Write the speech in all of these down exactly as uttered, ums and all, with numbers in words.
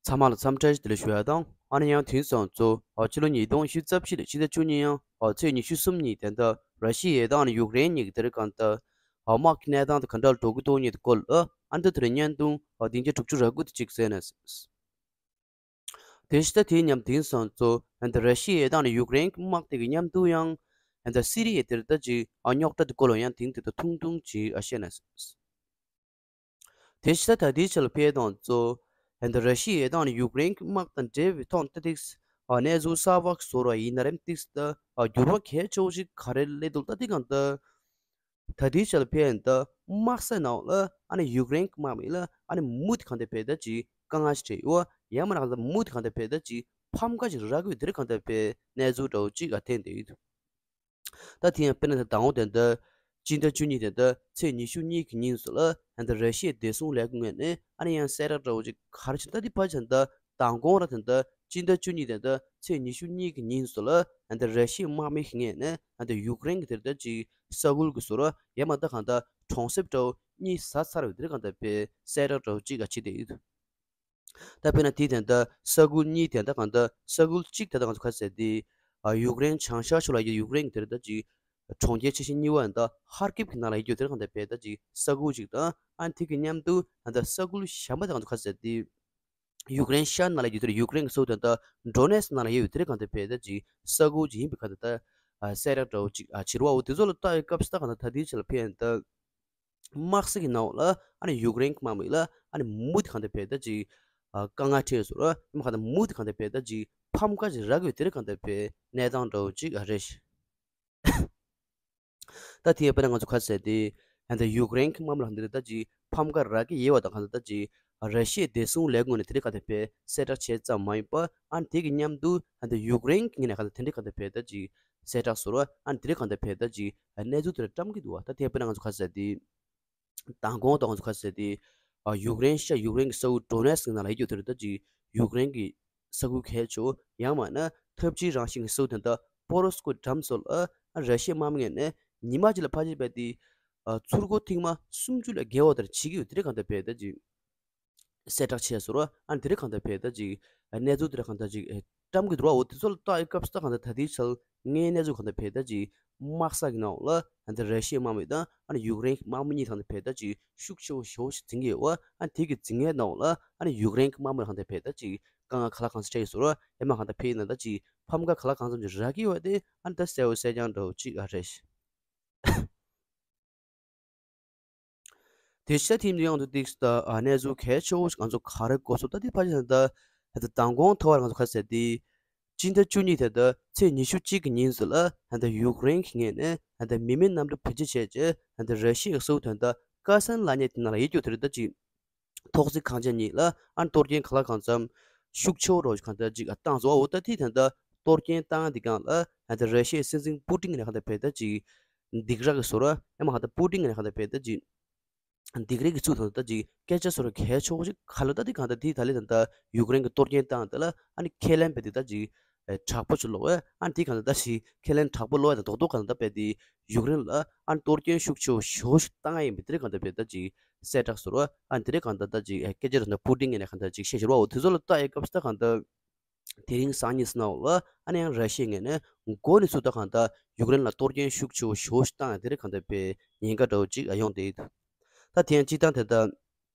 ཚང་མ་ལ་འཚམས་འདྲི་བདེ་ལེགས་ཞུ་ཡ་དང་། ཨ་ནི་ཡང་དེང་སང་ཚོ་ཨ་ཕྱི་ལོ་ཉིས་སྟོང་ཉི་ཤུ་རྩ་བཞི་ལོའི་ཕྱི་ཟླ་བཅུ་གཉིས་ཡང་ཨ་ཚེས་ཉི་ཤུ་གསུམ་ཉིན་དེ་འདྲ་ར་ཤི་ཡ་དང་ཨ་ནི་ཡུཀ་རེན་གཉིས་ཀྱི་དེ་རིང་གང་ལྟར་ཨ་དམག་གི་གནས་སྟངས་དེ་ག་འདྲ་ལ་འགྲོ་གི་འདུག་ཉིད་སྐོར་ལ་ཨ་འདི་དེ་རིང་བརྙན་ཐུང་ཨ་བདུན་བརྒྱ་དྲུག་ཅུ་རེ་དགུ་དེ་གཅིག་གསན་ནས། དེ་ཕྱི་ཟླ་དེའི་མཉམ་དེང་སང་ཚོ་ཨ་འདི་ར་ཤི་ཡ་དང་ཨ་ནི་ཡུཀ་རེན་གྱི་དམག་དེ་གི་མཉམ་དུ་ཡང་ཨ་འདི་སི་རི་ཡའི་དེ་རིང་ད་ཅིག་ཨ་རྙོག་དྲ་དེ་སྐོར་ལ་ཡང་དེང་དེ་ད་ཐུང་ཐུང་ཅིག་ཨ་བཤད་ནས། དེ་ཕྱི་ད་ལྟ་དེའི་ཆ་ལ་ཕེབས་དང་གཙོ། ཨ་ནི་ར་ཤི་ཡ་དང་ཡུཀ་རེན་གྱི་དམག་དང་འབྲེལ་བའི་ཐོག་ཏ་ཏིགས་ཨ་གནས་ཚུལ་གསར་པ་བཟོ་ར་ཡིན་ན་རེམ་ཏིགས་ད་ཨ་འགྱུར་བ་གལ་ཆེ་བོ་ཞིག་ག་རེ་སླེབས་འདུག་ད་དེ་གང་ལྟར་ད་དེའི་ཆ་ལ་ཕེབས་ད་དམག་ས་ནང་ལ་ཨ་ནི་ཡུཀ་རེན་གྱི་དམག་མི་ལ་ཨ་ནི་མུ་མཐུད་གང་ལྟར་ཕེབས་ད་ཅིག་དཀའ་ངལ་ཞིག་འཕྲད་ཡོད། ཡང་མིན་ན་གང་ལྟར་མུ་མཐུད་གང་ལྟར་ཕེབས་ད་ཅིག་ཕམ་ཁ་ཞིག་རག་གི་ཡོད། དེ་རིང་གང་ལྟར་ཕེབས་གནས་ཚུལ་འདྲ་བོ་ཅིག་ཨ་ཐོན་བསྡད་ཡོད། ད་དེ་ཡང་དཔེར་ན་ད་དང་པོ་དེ་འདྲ་སྤྱི་ཟླ་བཅུ་གཉིས་དེ་འདྲ་ཚེས་ཉི་ཤུ་གཉིས་ཀྱི་ཉིན་སུ་ལ་ཨ་འདི་ར་ཤི་ཡའི་བདེ་སྲུང་ལས་ཁུངས་ངོས་ནས་ཨ་ནི་ཡང་གསལ་བསྒྲགས་འདྲ་བོ་ཅིག་ག་རེ་བྱས་ད་འདི་ཕར་བྱས་ད་མདང་དགོང་ར་དེ་འདྲ་སྤྱི་ཟླ་བཅུ་གཉིས་དེ་འདྲ་ཚེས་ཉི་ཤུ་གཉིས་ཀྱི་ཉིན་སུ་ལ་ཨ་འདི་ར་ཤི་ཡའི་དམག་མི་ངོས་ནས་ཨ་འདི་ཡུཀ་རེན་གྱི་དེ་འདྲ་ཅིག་ས་ཁུལ་གྱི་སུ་ར་ཡང་མ་ད་གང་ད་གྲོང་གསེབ་འདྲ་བོ་གཉིས་ཟ་ཚར་བའི་དེ་རིང་གང་ལྟར་ཕེབས་གསལ་བསྒྲགས་འདྲ་བོ་ཅིག་ག་བྱས་བསྡད་ཡོད། ད་དཔེར་ན་དེ་དེ་འདྲ་ས་ཁུལ་གཉིས་དེ་འདྲ་གང་ལྟར་ས་ཁུལ་གཅིག་དེ་འདྲ་གང་ཚོ་ག་ཟེར་དེ། ཨ་ཡུཀ་རེན་བྱང་ཤར་ཕྱོགས་ལ་ཡོད་ཡུཀ་རེན་གྱི་དེ་འདྲ་ཅིག་གྲོང་ཁྱེར་ཆེ་ཤོས་གཉིས་པ་འདྲ་ཧར་ཀིབ་ཀྱི་ནང་ལ་ཡོད་རྒྱུ་དེ་འདྲ་གང་ལྟར་ཕེབས་ད་ཅིག་ས་ཁུལ་གཅིག་དང་ཨ་དེ་གི་མཉམ་དུ་ཨ་འདྲ་ས་ཁུལ་གཞན་པ་དེ་གང་ཚོ་ག་ཟེར་དེ། ཡུཀ་རེན་ཤར་ནང་ལ་ཡོད་དེ་ཡུཀ་རེན་གྱི་ས་ཁུལ་དེ་འདྲ་ཌོ་ནེ་སི་ནང་ལ་ཡོད་དེ་འདྲ་གང་ལྟར་ཕེབས་ད་ཅིག་ས་ཁུལ་གཅིག་ཡིན་པའི་ཁ་ད་ལྟ་ཨ་གསལ་བསྒྲགས་འདྲ་བོ་ཅིག་ཨ་བྱེད་རོགས་འོ་དེ་ཚོ་ལ་ལྟ་ཡི་སྐབས་སུ་ད་གང་ལྟར་ད་དེའི་ཆ་ལ་ཕེབས་ད། དམག་ས་གི་ནང་ལ་ཨ་ནི་ཡུཀ་རེན་གྱི་དམག་མི་ལ་ཨ་ནི་མུ་མཐུད་གང་ལྟར་ཕེབས་ད་ཅིག་ཨ་དཀའ་ངལ་འཕྲད་སོང་ར་ཡང་མིན་ན་གང་ལྟར་མུ་མཐུད་གང་ལྟར་ཕེབས་ད་ཅིག་ཕམ་ཁ་ཅིག་རག་གི་ཡོད་དེ་རིང་གང་ལྟར་ཕེབས་གནས་སྟངས་འདྲ་བོ་ཅིག་ཨ་རེད། ད་དེ་ཡང་དཔེར་ན་ང་ཚོ་ག་ཟེར་དེ་ཨ་འདི་ཡུཀ་རེན་གྱི་དམག་མི་ལ་འདི་རེད་ད་ཅིག་ཕམ་ཁ་རག་གི་ཡོད་པ་དང་གང་ལྟར་ད་ཅིག་ར་ཤི་ཡའི་བདེ་སྲུང་ལས་ཁུངས་ནས་དེ་རིང་གང་ལྟར་ཕེབས་གསལ་བསྒྲགས་བྱས་ཙམ་མ་ཡིན་པ་ཨ་ནི་དེ་གི་མཉམ་དུ་ཨ་འདི་ཡུཀ་རེན་གྱི་ངོས་ནས་གང་ལྟར་དེ་འདྲའི་གང་ལྟར་ཕེབས་ད་ཅིག་གསལ་བསྒྲགས་སོ་ར་ཨ་ནི་དེ་རིང་གང་ལྟར་ཕེབས་ད་ཅིག་གནས་ཚུལ་དེ་འདྲ་བཀྲམ་གྱི་འདུག་བ། ད་དེ་དཔེར་ན་ང་ཚོ་ག་ཟེར་དེ་མདང་དགོང་དང་ང་ཚོ་ག་ཟེར་དེ་ཨ་ཡུཀ་རེན་ཤར་ཡུཀ་རེན་གྱི་ས་ཁུལ་ཌོ་ནེ་སི་ནང་ལ་ཡོད་རྒྱུ་དེ་རེད་ད་ཅིག་ཡུཀ་རེན་གྱི་ས་ཁུལ་གལ་ཆེ་བོ་ཡང་མིན་ན་འཐབ་ཇུས་རང་བཞིན་གྱི་ས་ཁུལ་དེ་འདྲ་པོ་རོ་སི་ཀོ་འགྲམ་སོགས་ལ་ཨ་ར་ཤི་ཡའི་དམག་མི་ངོས་ནས་ཉི་མ་གཅིག་ལ་ཕལ་ཆེར་བས་དེ་ཨ་ཚུར་རྒོལ་ཐེངས་མ་སུམ་ཅུ་ལས་བརྒལ་བ་ལྟར་བྱེད་ཀྱི་ཡོད་དེ་རིང་གང་ལྟར་ཕེབས་ད་ཅིག་གསལ་བསྒྲགས་བྱས་སོང་ར་ཨ་ནི་དེ་རིང་གང་ལྟར་ཕེབས་ད་ཅིག་གནས་ཚུལ་དེ་འདྲ་གང་ལྟར་ཅིག་བཀྲམ་གྱི་འདུག་ར། འོ་དེ་ཚོ་ལ་ལྟ་ཡི་སྐབས་སུ་ད་གང་ལྟར་ད་ལྟའི་ཆར་ངའི་གནས་ཚུལ་གང་ལྟར་ཕེབས་ད་ཅིག་དམག་ས་གི་ནང་ལ་ཨ་འདི་ར་ཤི་ཡའི་དམག་མི་དང་ཨ་ནི་ཡུཀ་རེན་གྱི་དམག་མི་གཉིས་གང་ལྟར་ཕེབས་ད་ཅིག་ཤུགས་ཆེ་བོ་ཞེ་པོ་ཞིག་འཛིང་གི་ཡོད་པ། ཨ་ནི་དེ་གི་འཛིང་ངའི་ནང་ལ་ཨ་ནི་ཡུཀ་རེན་གྱི་དམག་མི་གང་ལྟར་ཕེབས་ད་ཅིག་དཀའ་ངལ་ག་ལ་གང་འཚམ་འཕྲད་ཡོད་སོང་ར་ཡང་མིན་ན་གང་ལྟར་ཕེབས་ཡིན་ན་ད་ཅིག་ཕམ་ཁ་ག་ལ་གང་འཚམ་ཅིག་རག་གི་ཡོད་དེ་ཨ་ནི་ད་གསལ་བོ་གསལ་རྐྱང་འདྲ་བོ་ཅིག་ཨ་རེད། དེ་ཤ་ཐིམ་དུ་ཡང་དུ་ཏིགས་ད་ཨ་གནས་ཚུལ་གལ་ཆེ་བོ་ང་ཚོ་ག་རེ་གོ་སོང་ད་དེ་ཕལ་ཆེར་ད་ད་མདང་དགོང་ཐོག་བར་ང་ཚོ་ག་ཟེར་དེ་སྤྱི་ཟླ་བཅུ་གཉིས་དེ་ད་ཚེས་ཉི་ཤུ་གཅིག་གི་ཉིན་སུ་ལ་ད་ཡུཀ་རེན་གྱི་ངོས་ནས་ད་མི་མེད་གནམ་གྲུ་བེད་སྤྱོད་བྱས་རྗེས་ད་ར་ཤི་ཡའི་ས་ཁུལ་དོན་དག་ཀ་སན་ལབ་མཁན་དེ་ནང་ལ་ཡོད་རྒྱུ་དེ་རེད་ད་ཅིག་ཐོག་བརྩེགས་གངས་ཅན་གཉིས་ལ་ཨ་གཏོར་སྐྱོན་ག་ལ་གང་འཚམ་ཤུགས་ཆེ་བོ་རོ་གང་ལྟར་ཅིག་བཏང་སོང་། འོ་ད་དེ་ད་ལྟ་གཏོར་སྐྱོན་བཏང་དེ་གང་ལ་ཨ་ད་ར་ཤི་ཡའི་སྲིད་འཛིན་པུ་ཏིན་ནས་གང་ལྟར་བས་ད་ཅིག་སྡིགས་ར་གི་བཟོ་ར་ཨ་མ་གང་ལྟར་པུ་ཏིན་ནས་གང་ལྟར་བས་ད་ཅིག་སྡིགས་ར་གི་ཚུལ་དང་ད་ཅིག་སྐད་ཆ་བཟོ་ར་གལ་ཆེ་བོ་ཅིག་ག་ལ་ད་དེ་གང་ལྟར་དེ་ད་ལས་ད་ལྟ་ཡུཀ་རེན་གྱི་གཏོར་སྐྱོན་བཏང་དེ་ལ་ཨ་ནི་ཁས་ལེན་བས་དེ་ད་ཅིག་དྲག་པོ་ཅིག་ལོག་བས་ཨ་ནི་དེ་གང་ལྟར་ད་ཞིག་ཁས་ལེན་དྲག་པོ་ལོག་བས་ད་རྡོག་རྡོག་གང་ལྟར་བས་དེ་ཡུཀ་རེན་ལ་ཨ་ནི་གཏོར་སྐྱོན་ཤུགས་ཆེ་བོ་ཞེ་པོ་ཞིག་བཏང་ཡ་ཡིན་པའི་དེ་རིང་གང་ལྟར་བས་ད་ཅིག་གསལ་བསྒྲགས་སོ་ར། ཨ་ནི་དེ་རིང་གང་ལྟར་ད་ཅིག་ཨེ་སྐད་ཆ་རེ་ན་པུ་ཏིན་ངོས་ནས་གང་ལྟར་ཅིག་བཤད་ཤོར་བ། འོ་དེ་ཚོ་ལ་ལྟ་ཡི་སྐབས་སུ་ད་གང་ལྟར་དེ་རིང་སང་ཉིན་སྣང་ལ་ཨ་ནི་ཡང་ར་ཤི་ཡའི་ངོས་ནས་མགོ་ནས་ཚུར་ད་གང་ལྟར་ཡུཀ་རེན་ལ་གཏོར་སྐྱོན་ཤུགས་ཆེ་བོ་ཞེ་པོ་ཞིག་བཏང་ཡ་དེ་རིང་གང་ལྟར་བས་ཉེན་ཁ་འདྲ་བོ་ཅིག་ཨ་ཡོང་བསྡད་ཡོད། ད་དེ་ཡང་སྤྱིར་བཏང་དེ་ལྟར་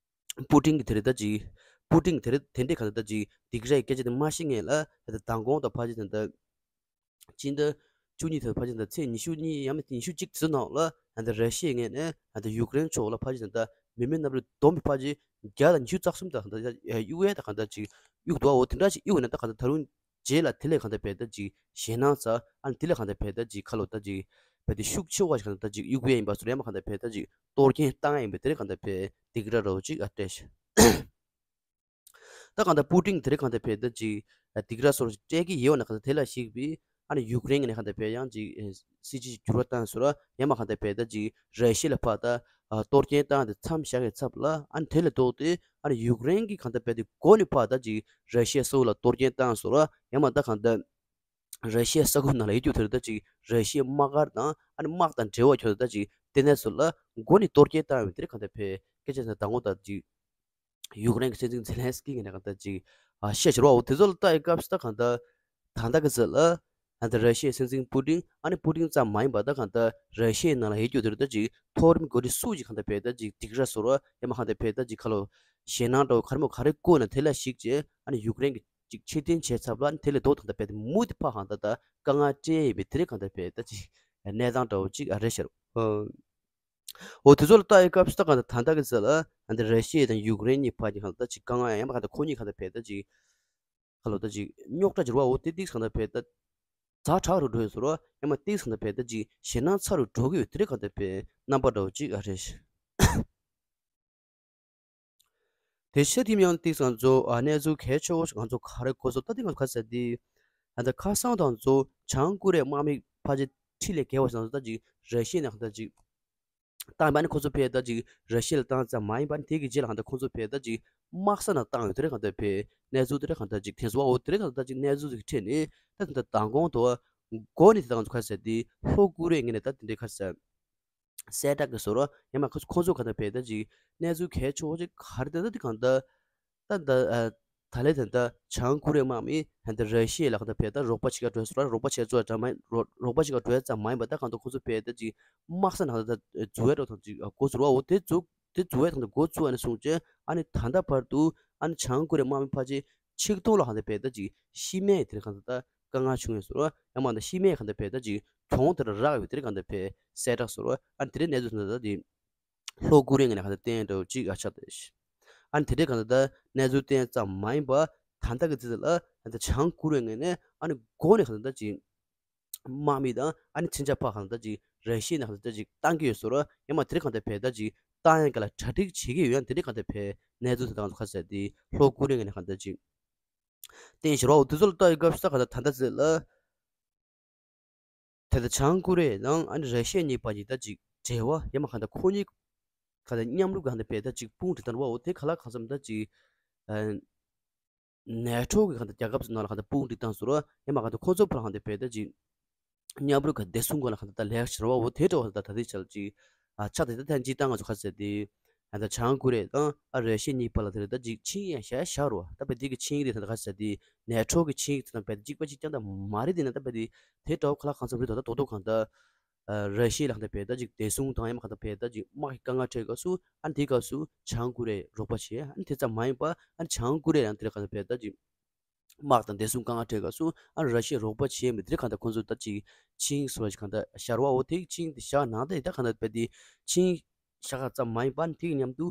པུ་ཏིན་གྱི་དེ་རིང་ད་ཅིག་པུ་ཏིན་གྱི་དེ་རིང་དེ་འདྲའི་གང་ལྟར་ད་ཅིག་སྡིགས་ར་ཡི་སྐད་ཆ་དེ་མ་བཤད་སྔོན་ལ་ད་ལྟ་མདང་དགོང་དང་ཕལ་ཆེར་དེ་ལྟར་སྤྱི་ཟླ་བཅུ་གཉིས་དང་ཕལ་ཆེར་ད་ཚེས་ཉི་ཤུ་གཉིས་ཡང་མིན་ཉི་ཤུ་གཅིག་དེ་ཚོ་ནང་ལ་ད་ལྟ་ར་ཤི་ཡའི་ངོས་ནས་ད་ལྟ་ཡུཀ་རེན་ཕྱོགས་ལ་ཕལ་ཆེར་ད་ལྟ་མི་མེད་གནམ་གྲུ་བསྡོམས་པས་ཕལ་ཆེར་བརྒྱ་དང་ཉི་ཤུ་རྩ་གསུམ་དང་ད་ལྟ་གཡུག་ཡས་ད་གང་ལྟར་ཅིག་གཡུག་འདུག་འོ་དེ་འདྲ་ཞིག་གཡུག་ན་ད་གང་ལྟར་ད་རུང་རྗེས་ལ་དེ་ལས་གང་ལྟར་བས་ད་ཅིག་ཞེད་སྣང་ཚ་ཨ་ནི་དེ་ལས་གང་ལྟར་བས་ད་ཅིག་ཁ་ལོ་ད་ཅིག་བས་དེ་ཤུགས་ཆེ་བ་ཞིག་གང་ལྟར་ད་ཅིག་གཡུག་ཡས་ཡིན་པ་ཚོ་རེད་མ་གང་ལྟར་བས་ད་ཅིག་གཏོར་སྐྱོན་བཏང་ཡས་ཡིན་པས་དེ་ལས་གང་ལྟར་བས་སྡིགས་ར་རོ་ཅིག་ཨ་སྤྲད་ཤག་ད་གང་ལྟར་པུ་ཏིན་དེ་རིང་གང་ལྟར་བས་ད་ཅིག་སྡིགས་ར་སོར་སྤྲད་ཀྱི་ཡོད་ན་གང་ལྟར་དེ་ལ་གཞིགས་པའི་ཨ་ནི་ཡུཀ་རེན་ནས་གང་ལྟར་བས་ཡང་ཅིག་སྲིད་ཇུས་འགྱུར་བ་བཏང་སོང་ར་ཡང་མ་གང་ལྟར་བས་ད་ཅིག་ར་ཤི་ཡ་ལ་ཕར་ད་གཏོར་སྐྱོན་བཏང་སྟེ་མཚམས་བཞག་གི་ཚབ་ལ་ཨ་ནི་དེ་ལས་ལྡོག་སྟེ་ཨ་ནི་ཡུཀ་རེན་གྱིས་གང་ལྟར་བས་དེ་མགོ་ནས་ཕར་ད་ཅིག་ར་ཤི་ཡའི་ས་ཁུལ་ལ་གཏོར་སྐྱོན་བཏང་སོང་ར་ཡང་མ་ད་གང་ལྟར་ར་ཤི་ཡའི་ས་ཁུལ་ནང་ལ་ཡོད་རྒྱུ་དེ་རེད་ད་ཅིག་ར་ཤི་ཡའི་དམག་སྒར་དང་ཨ་ནི་དམག་དང་འབྲེལ་བ་ཁྱོད་ད་ཅིག་དེ་ནས་ཚུར་ལ་མགོ་ནས་གཏོར་སྐྱོན་བཏང་ཡོད་དེ་རེད་གང་ལྟར་བས་སྐད་ཆ་ཟེར་དང་པོ་ད་ཅིག་ཡུཀ་རེན་གྱི་སྲིད་འཛིན་ཛེ་ལན་སི་ཀི་ངོས་ནས་གང་ལྟར་ཅིག་ ཨ་བཤད་བཞག་རེད་བ། འོ་དེ་ཚོ་ལ་ལྟ་ཡི་སྐབས་སུ་ད་གང་ལྟར་ད་ལྟ་གི་ཚེ་ལ་ད་ལྟ་ར་ཤི་ཡའི་སྲིད་འཛིན་པུ་ཏིན། ཨ་ནི་པུ་ཏིན་ཙམ་མ་ཡིན་པ་ད་གང་ལྟར་ར་ཤི་ཡའི་ནང་ལ་ཡོད་རྒྱུ་དེ་རེད། ད་ཅིག་མཐོ་རིམ་འགོ་ཁྲིད་སུ་ཅིག་གང་ལྟར་བས་ད་ཅིག་སྡིགས་ར་བཟོ་ར་ཡང་མ་གང་ལྟར་བས་ད་ཅིག་ཁ་ལོ་ཞེད་སྣང་འདྲ་བོ་ག་རེ་མོ་ག་རེ་བསྐུལ་ན་དེ་ལ་གཞིགས་བྱས། ཨ་ནི་ཡུཀ་རེན་གྱི་ཅིག་ཕྱིར་འཐེན་བྱས་ཚར་ལ། ཨ་ནི་དེ་ལས་ལྡོག་ད་ལྟ་བས་ད་མུ་མཐུད་ཕར་གང་ལྟར་ད་དཀའ་ངལ་སྤྲད་ཡོད་པའི་དེ་རེད། གང་ལྟར་བས་ད་ཅིག་གནས་སྟངས་འདྲ་བོ་ཅིག་ཨ་རེད་ཤག་འོ་དེ་ཚོ་ལ་ལྟ་ཡི་སྐབས་སུ་ད་གང་ལྟར་ད་ལྟ་གི་ཚེ་ལ་ཨ་འདི་ར་ཤི་ཡ་དང་ཡུཀ་རེན་གཉིས་བར་གྱི་གང་ལྟར་ཅིག་དཀའ་ངལ་ཡང་མ་གང་ལྟར་ཁོ་གཉིས་གང་ལྟར་བས་ད་ཅིག་ཁ་ལོ་ད་ཅིག་རྙོག་དྲ་འགྱུར་བ། འོ་དེ་ཏིག་གང་ལྟར་བས་ད་ཛ་དྲག་རུ་འགྲོ་ཡོད་ཟེར་བ། ཡང་མ་ཏིག་གང་ལྟར་བས་ད་ཅིག་ཞེད་སྣང་ཚ་རུ་འགྲོ་གི་ཡོད། དེ་རེད། གང་ལྟར་བས་རྣམ་པ་འདྲ་བོ་ཅིག་ཨ་རེད། དེ་ཤེས་ཐིམ་ཡང་ཏིག་ང་ཚོ་ཨ་གནས་ཚུལ་གལ་ཆེ་བོ་ཞིག་ང་ཚོ་ག་རེ་གོ་སོང་ད། དེ་ང་ཚོ་ག་ཟེར་དེ་ཨ་ད་ཁ་སང་དང་ཚོ་བྱང་ཀོ་རི་ཡའི་དམག་མི་ཕལ་ཆེར་ཁྲི་ལས་བརྒལ་བ་ཞིག་ང་ཚོ་ད་ཅིག་ར་ཤི་ཡ་ནས་གང་ལྟར་ཅིག་བཏང་བ་ནི་ཁོ་ཚོ་བས་ད་ཅིག་ར་ཤི་ཡ་ལ་བཏང་ཙམ་མ་ཡིན་པ་ནི་དེ་གི་རྗེས་ལ་གང་ལྟར་ཁོ་ཚོ་བས་ད་ཅིག་དམག་ས་ནང་བཏང་ཡོད། དེ་རེད། གང་ལྟར་བས་གནས་ཚུལ་དེ་རེད། གང་ལྟར་ཅིག་དེ་ཚོ་བ། འོ་དེ་རེད། གང་ལྟར་ཅིག་གནས་ཚུལ་ཅིག་འཕྲད་ནས་ད་དེ་འདྲ་མདང་དགོང་དུ་འགོ་ནས་དེ་ད་ང་ཚོ་ག་ཟེར་དེ་ལྷོ་ཀོ་རི་ཡའི་ངོས་ནས་ད་དེ་འདྲའི་ག་ཟེར། གསལ་བསྒྲགས་ཀྱི་བཟོ་འདྲ་ཡང་མ་ཁོ་ཁོ་ཚོ་གང་ལྟར་བས་ད་ཅིག་གནས་ཚུལ་གལ་ཆེ་བོ་ཅིག་ག་རེ་དེ་ད་དེ་གང་ལྟར་ད་ད་ཨ་ད་ལས་ད་ད་བྱང་ཀོ་རི་ཡའི་དམག་མིས་ད་ད་ར་ཤི་ཡ་ལ་གང་ལྟར་བས་ད་རོགས་པ་བྱེད་ག་འགྲོ་སོང་ར། རོགས་པ་བྱེད་ཚུལ་འདྲ་མ་རོགས་རོགས་པ་བྱེད་ག་འགྲོ་ཡ་ཙམ་མ་ཡིན་པ་ད་གང་ལྟར་ཁོ་ཚོ་བས་ད་ཅིག་དམག་ས་ནང་ད་ད་འཛུལ་བའི་འགྲོ་སྟངས་ཅིག་འགོ་ཚུགས་ར། འོ་དེ་འཛུགས་དེ་འཛུལ་བའི་སྟངས་ད་འགོ་ཚུགས་ཨ་ནི་སོང་རྗེས་ཨ་ནི་ད་ལྟ་བར་དུ་ཨ་ནི་བྱང་ཀོ་རི་ཡའི་དམག་མི་ཕལ་ཆེར་ཆིག་སྟོང་ལ་གང་ལྟར་བས་ད་ཅིག་ཤི་རྨས་དེ་རིང་གང་ལྟར་ད་དཀའ་ངལ་བྱུང་ཡོད་ཟེར་བ། ཡང་མ་ད་ཤི་རྨས་གང་ལྟར་བས་ད་ཅིག་གྱོང་དེ་འདྲ་རག་ཡོད། དེ་རིང་གང་ལྟར་བས་གསལ་བསྒྲགས་ཟེར་བ། ཨ་ནི་དེ་རིང་གནས་ཚུལ་ད་ད་དེ་ལྷོ་ཀོ་རི་ཡའི་ངོས་ནས་གང་ལྟར་བསྟན་འགྲོ་ཅིག་ཨ་ཆགས་ཏེ། ཨ་ནི་དེ་འདྲའི་གང་ལྟར་ད་གནས་ཚུལ་བསྟན་ཙམ་མ་ཡིན་པ་ད་ལྟ་གི་ཚེ་ལ་ད་ལྟ་བྱང་ཀོ་རི་ཡའི་ངོས་ནས་ཨ་ནི་འགོ་ནས་གང་ལྟར་ད་ཅིག་དམག་མི་དང་ཨ་ནི་མཚོན་ཆ་ཕར་གང་ལྟར་ད་ཅིག་ར་ཤི་ཡ་ནས་གང་ལྟར་ད་ཅིག་བཏང་གི་ཡོད་ཟེར་བ། ཡང་མ་དེ་རིང་གང་ལྟར་བས་ད་ཅིག་བཏང་ཡ་ག་ལ་གྲ་སྒྲིག་བྱེད་ཀྱི་ཡོད། ཡང་དེ་འདྲའི་གང་ལྟར་བས་གནས་ཚུལ་དེ་ད་ང་ཚོ་ག་ཟེར་དེ་ལྷོ་ཀོ་རི་ཡའི་ངོས་ནས་གང་ལྟར་ཅིག་བསྟན་བཞག་རོགས། འོ་དེ་ཚོ་ལ་ལྟ་ཡི་སྐབས་སུ་ད་གང་ལྟར་ད་ལྟ་ཚེ་ལ། དེ་ལྟར་བྱང་ཀོ་རི་ཡ་དང་ཨ་ནི་ར་ཤི་ཡ་གཉིས་བར་གྱི་ད་ཅིག་འབྲེལ་བ་ཡང་མ་གང་ལྟར་ཁོ་གཉིས་གང་ལྟར་མཉམ་རུབ་གང་ལྟར་བས་ད་ཅིག་དཔུང་སྒྲིག་བཏང་བ། འོ་དེ་ག་ལ་གང་འཚམ་ད་ཅིག་ཨ་ནེ་ཊོ་གི་གང་ལྟར་རྒྱལ་ཁབ་ཚོ་ནང་ལ་གང་ལྟར་དཔུང་སྒྲིག་བཏང་ཟེར་བ། ཡང་མ་གང་ལྟར་ཁོ་ཚོ་བར་གང་ལྟར་བས་ད་ཅིག་མཉམ་རུབ་གི་བདེ་སྲུང་སྒང་ལ་གང་ལྟར་ད་ལས་ཀ་བྱེད་ར་བ། འོ་དེ་འདྲ་བ་ད་ད་དེ་ཆ་ལ་ཅིག་ཨ་ཆགས་ཏེ་ད་ཐེངས་གཅིག་ད་ང་ཚོ་ག་ཟེར་དེ་ད་ལྟ་བྱང་ཀོ་རི་ཡ་དང་ཨ་ར་ཤི་ཡ་གཉིས་བར་ལ་དེ་རེད། ད་ཅིག་ཆིངས་ཡིག་ཡང་བཞག་བཞག་རོ། ད་བས་དེ་གི་ཆིངས་ཡིག་དེ་ད་ག་ཟེར་དེ་ནེ་ཊོ་གི་ཆིངས་ཡིག་དེ་དང་བས་གཅིག་པ་གཅིག་རྐྱང་ད་མ་རེད། དེ་ན་ད་བས་དེ་དེ་འདྲ་བ་ག་ལ་གང་འཚམ་རེད། ད་ད་རྡོག་རྡོག་གང་ལྟར་ཨ་ར་ཤི་ཡ་ལ་གང་ལྟར་བས་ད་ཅིག་བདེ་སྲུང་དང་ཡང་མ་གང་ལྟར་བས་ད་ཅིག་དམག་གི་དཀའ་ངལ་འཕྲད་སྐབས་སུ་ཨ་ནི་དེའི་སྐབས་སུ་བྱང་ཀོ་རི་ཡས་རོགས་པ་བྱས། ཨ་ནི་དེ་ཙམ་མ་ཡིན་པ་ཨ་ནི་བྱང་ཀོ་རི་ཡས་ཡང་དེ་ལ་གང་ལྟར་བས་ད་ཅིག་དམག་དང་བདེ་སྲུང་དཀའ་ངལ་འཕྲད་སྐབས་སུ་ཨ་ནི་ར་ཤི་ཡས་རོགས་པ་བྱས་མི་དེ་རིང་གང་ལྟར་ཁོང་ཚོ་ད་ཅིག་ཆིངས་ཡིག་བཟོ་བ་ཞིག་གང་ལྟར་བཞག་ར་བ། འོ་དེ་གི་ཆིངས་ཡིག་དེ་བཞག་ནང་ད་ད་གང་ལྟར་བས་དེ་ཆིངས་ཡིག་བཞག་ག་ཙམ་མ་ཡིན་པ་ཨ་ནི་དེ་གི་མཉམ་དུ་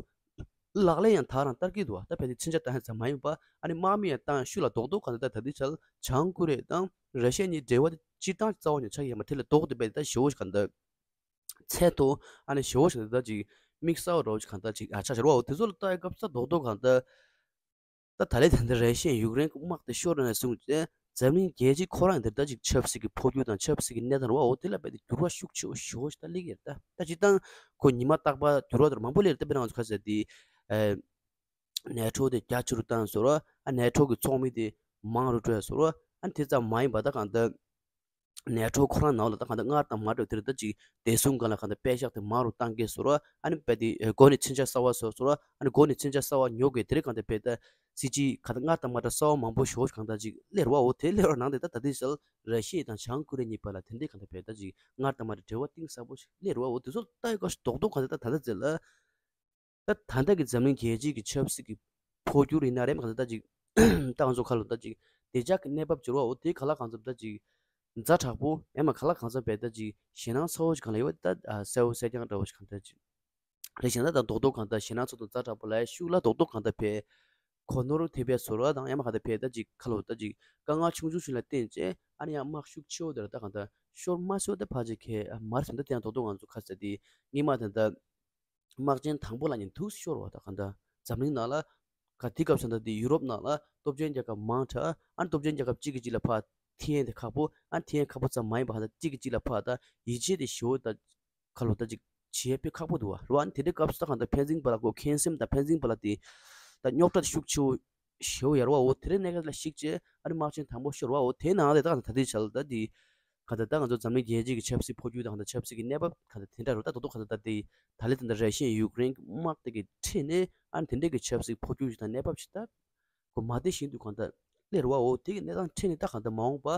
ལག་ལེན་ཡང་དག་རང་བསྟར་གྱི་འདུག་བ། ད་བས་དེ་མཚོན་ཆ་བཏང་ཡ་ཙམ་མ་ཡིན་པ་ཨ་ནི་དམག་མི་ཡང་བཏང་ཤུགས་ལ་རྡོག་རྡོག་གང་ལྟར་ད་ད་ལྟའི་ཆར་བྱང་ཀོ་རི་ཡ་དང་ར་ཤི་ཡ་གཉིས་འབྲེལ་བ་དེ་སྤྱིར་བཏང་རྩ་བ་ནས་ཆགས་ཡོད་མ་རེད་ལ། རྡོག་དེ་བས་ད་ཞེ་བོ་ཞིག་གང་ལྟར་ཚད་མཐོ་ཨ་ནི་ཞེ་བོ་ཞིག་ད་ཅིག་དམིགས་བསལ་བ་འདྲ་བོ་ཞིག་གང་ལྟར་ཅིག་ཨ་ཆགས་བཞག་ར་བ། འོ་དེ་ཚོ་ལ་ལྟ་ཡ་སྐབས་སུ་རྡོག་རྡོག་གང་ལྟར་ད་ད་ལས་ད་ལྟ་ར་ཤི་ཡ་ཡུཀ་རེན་གྱི་དམག་དེ་ཤོར་ནས་བཟུང་སྟེ་འཛམ་གླིང་རྒྱལ་སྤྱི་ཁོ་རང་འདིར་ད་ཅིག་ཆབ་སྲིད་ཀྱི་འཕོ་འགྱུར་དང་ཆབ་སྲིད་ཀྱི་གནས་སྟངས་ར་བ། འོ་དེ་ལ་བས་ཏེ་འགྱུར་བ་ཤུགས་ཆེ་བོ་ཞེ་བོ་ཞིག་ད་སླེབས་ཀྱི་རེད། ད་ད་སྤྱིར་བཏང་ཁོ་ཉི་མ་རྟག་པར་འགྱུར་བ་དེ་མང་པོ་སླེབས་རེད། ད་དཔེར་ན་ང་ཚོ་ག་ཟེར་དེ་ཨ་ནེ་ཊོ་དེ་རྒྱ་ཆེ་རུ་བཏང་ཟེར་བ། ཨ་ནེ་ཊོ་གི་ཚོགས་མི་དེ་མང་རུ་འགྲོ་ཡ་ཟེར་བ། ཨ་དེ་ཙམ་མ་ཡིན་པ་ད་གང་ལྟར་ནེ་ཊོ་ཁོ་རང་ནང་ལ་ད་གང་ལྟར་སྔར་དང་མ་འདྲ་བ་དེ་རེད། ད་ཅིག་བདེ་སྲུང་སྒང་ལ་གང་ལྟར་པེ་ཤག་དེ་མང་རུ་བཏང་གི་ཟེར་བ། ཨ་ནི་བས་དེ་སྒོ་ནས་མཚོན་ཆ་གསར་བ་བཟོ་ཟེར་བ། ཨ་ནི་སྒོ་ནས་མཚོན་ཆ་གསར་བ་ཉོ་དགོས། དེ་རིང་གང་ལྟར་བས་ད་སྲིད་ཇུས་གང་ལྟར་སྔར་དང་མ་འདྲ་གསར་བ་མང་པོ་ཞེ་བོ་གང་ལྟར་ཅིག་སླེབས་ར་བ། འོ་དེ་སླེབས་ར་ནང་དེ་ད་ད་ལྟའི་ཆར་ར་ཤི་ཡ་དང་བྱང་ཀོ་རི་ཡ་གཉིས་བར་ལ་དེ་འདྲའི་གང་ལྟར་བས་ད་ཅིག་སྔར་དང་མ་འདྲ་འབྲེལ་བ་གཏིང་ཟབ་པོ་ཞིག་སླེབས་ར་བ། འོ་དེ་ཚོ་ལྟ་ཡི་སྐབས་སུ་རྡོག་རྡོག་གང་ལྟར་ད་ད་ལྟ་ཚེ་ལ། ད་ད་ལྟ་གི་འཛམ་གླིང་རྒྱལ་སྤྱིའི་གི་ཆབ་སྲིད་ཀྱི་འཕོ་འགྱུར་ཡིན་ན་རེད། མ་གང་ལྟར་ད་ཅིག་ད་ང་ཚོ་ཁ་ལོ་ད་ཅིག་བདེ་འཇགས་ཀྱི་གནས་བབ་འགྱུར་བ། འོ་དེ་ག་ལ་གང་འཚམ་ད་ཅིག་ཛ་དྲག་པོ་ཡང་མ་ག་ལ་གང་འཚམ་བས་ད་ཅིག་ཞེད་སྣང་ཚ་བོ་ཞིག་གང་ལ་ཡོད་ད་གསལ་བོ་གསལ་རྐྱང་འདྲ་བོ་ཞིག་གང་ལྟར་ཅིག་རེད་ཤག་ད་ད་རྡོག་རྡོག་གང་ལྟར་ཞེད་སྣང་ཚ་དང་ཛ་དྲག་པོ་ལ་ཡ་ཤུགས་ལ་རྡོག་རྡོག་གང་ལྟར་བས་གོ་ནོར་ཐེབས་པའི་ཟོར་བ་དང་ཡང་མ་གང་ལྟར་བས་ད་ཅིག་ཁ་ལོ་ད་ཅིག་དཀའ་ངལ་ཆུང་ཆུང་ཞིག་ལ་བརྟེན་བྱས་ཨ་ནི་ཡང་དམག་ཤུགས་ཆེ་བོ་དེ་ལ་ད་གང་ལྟར་ཤོར་མ་ཤོར་ད་ཕལ་ཆེར་གལ་མ་རེད་བསམ། ད་དེ་ཡང་རྡོག་རྡོག་ང་ཚོ་ཁ་ཟེར་དེ་སྔོན་མ་ད་ད། དམག་ཆེན་དང་པོ་ལ་ཉིན་ཐུག་ཤོར་བ་དང་གང་ལྟར་འཛམ་གླིང་ནང་ལ་ག་དེ་སྐབས་སུ་ད་དེ་ཡུ་རོབ་ནང་ལ་སྟོབས་ཆེན་རྒྱལ་ཁབ་མང་དྲགས། ཨ་ནི་སྟོབས་ཆེན་རྒྱལ་ཁབ་གཅིག་གིས་གཅིག་ལ་ཕར་འཐེན་དེ་ཁག་པོ། ཨ་ནི་འཐེན་ཁག་པོ་ཙམ་མ་ཡིན་པ་གང་ལྟར་གཅིག་གིས་གཅིག་ལ་ཕར་ད་ཡིད་ཆེས་དེ་ཞེ་བོ་ད་ག་ལོ་ད་ཅིག་བྱེད་དཔེ་ཁག་པོ་འདུག་བ་རེད་བ། ཨ་ནི་དེ་འདྲའི་སྐབས་སུ་ད་གང་ལྟར་ཕན་ཚུན་བར་ལ་ཁོ་ཁེངས་སེམས་དང་ཕན་ཚུན་བར་ལ་དེ་ད་རྙོག་དྲ་དེ་ཤུགས་ཆེ་བོ་ཞེ་བོ་ཡོད་རེད་བ། འོ་དེ་རིང་གནས་སྐབས་ལ་གཞིགས་བྱས་ཨ་ནི་དམག་ཆེན་དང་པོ་ཤོར་བ། འོ་དེའི་ནང་ལ་ད་ད་དེ་བྱས་ལ་ད་དེ་ག་ད་ད་ང་ཚོ་འཛམ་གླིང་རྒྱལ་སྤྱིའི་གི་ཆབ་སྲིད་འཕོ་འགྱུར་དང་ད་ཆབ་སྲིད་ཀྱི་གནས་བབ་ག་ད་དེ་འདྲ་རུ་ད་རྡོག་རྡོག་ག་ད་ད་དེ་ད་ལས་ད་ད་ར་ཤི་ཡ་ཡུཀ་རེན་གྱི་དམག་དེ་གི་ཁྲིད་ནས་ཨ་ནི་དེ་འདྲའི་གི་ཆབ་སྲིད་འཕོ་འགྱུར་ཞིག་དང་གནས་བབ་ཞིག་ད་ ཁོ་མ་བདེ་བཞིན་དུ་གང་ལྟར་སླེབས་རེད་བ། འོ་དེ་གི་གནས་སྟངས་འཕྲད་ནས་ད་གང་ལྟར་མ་འོངས་པ་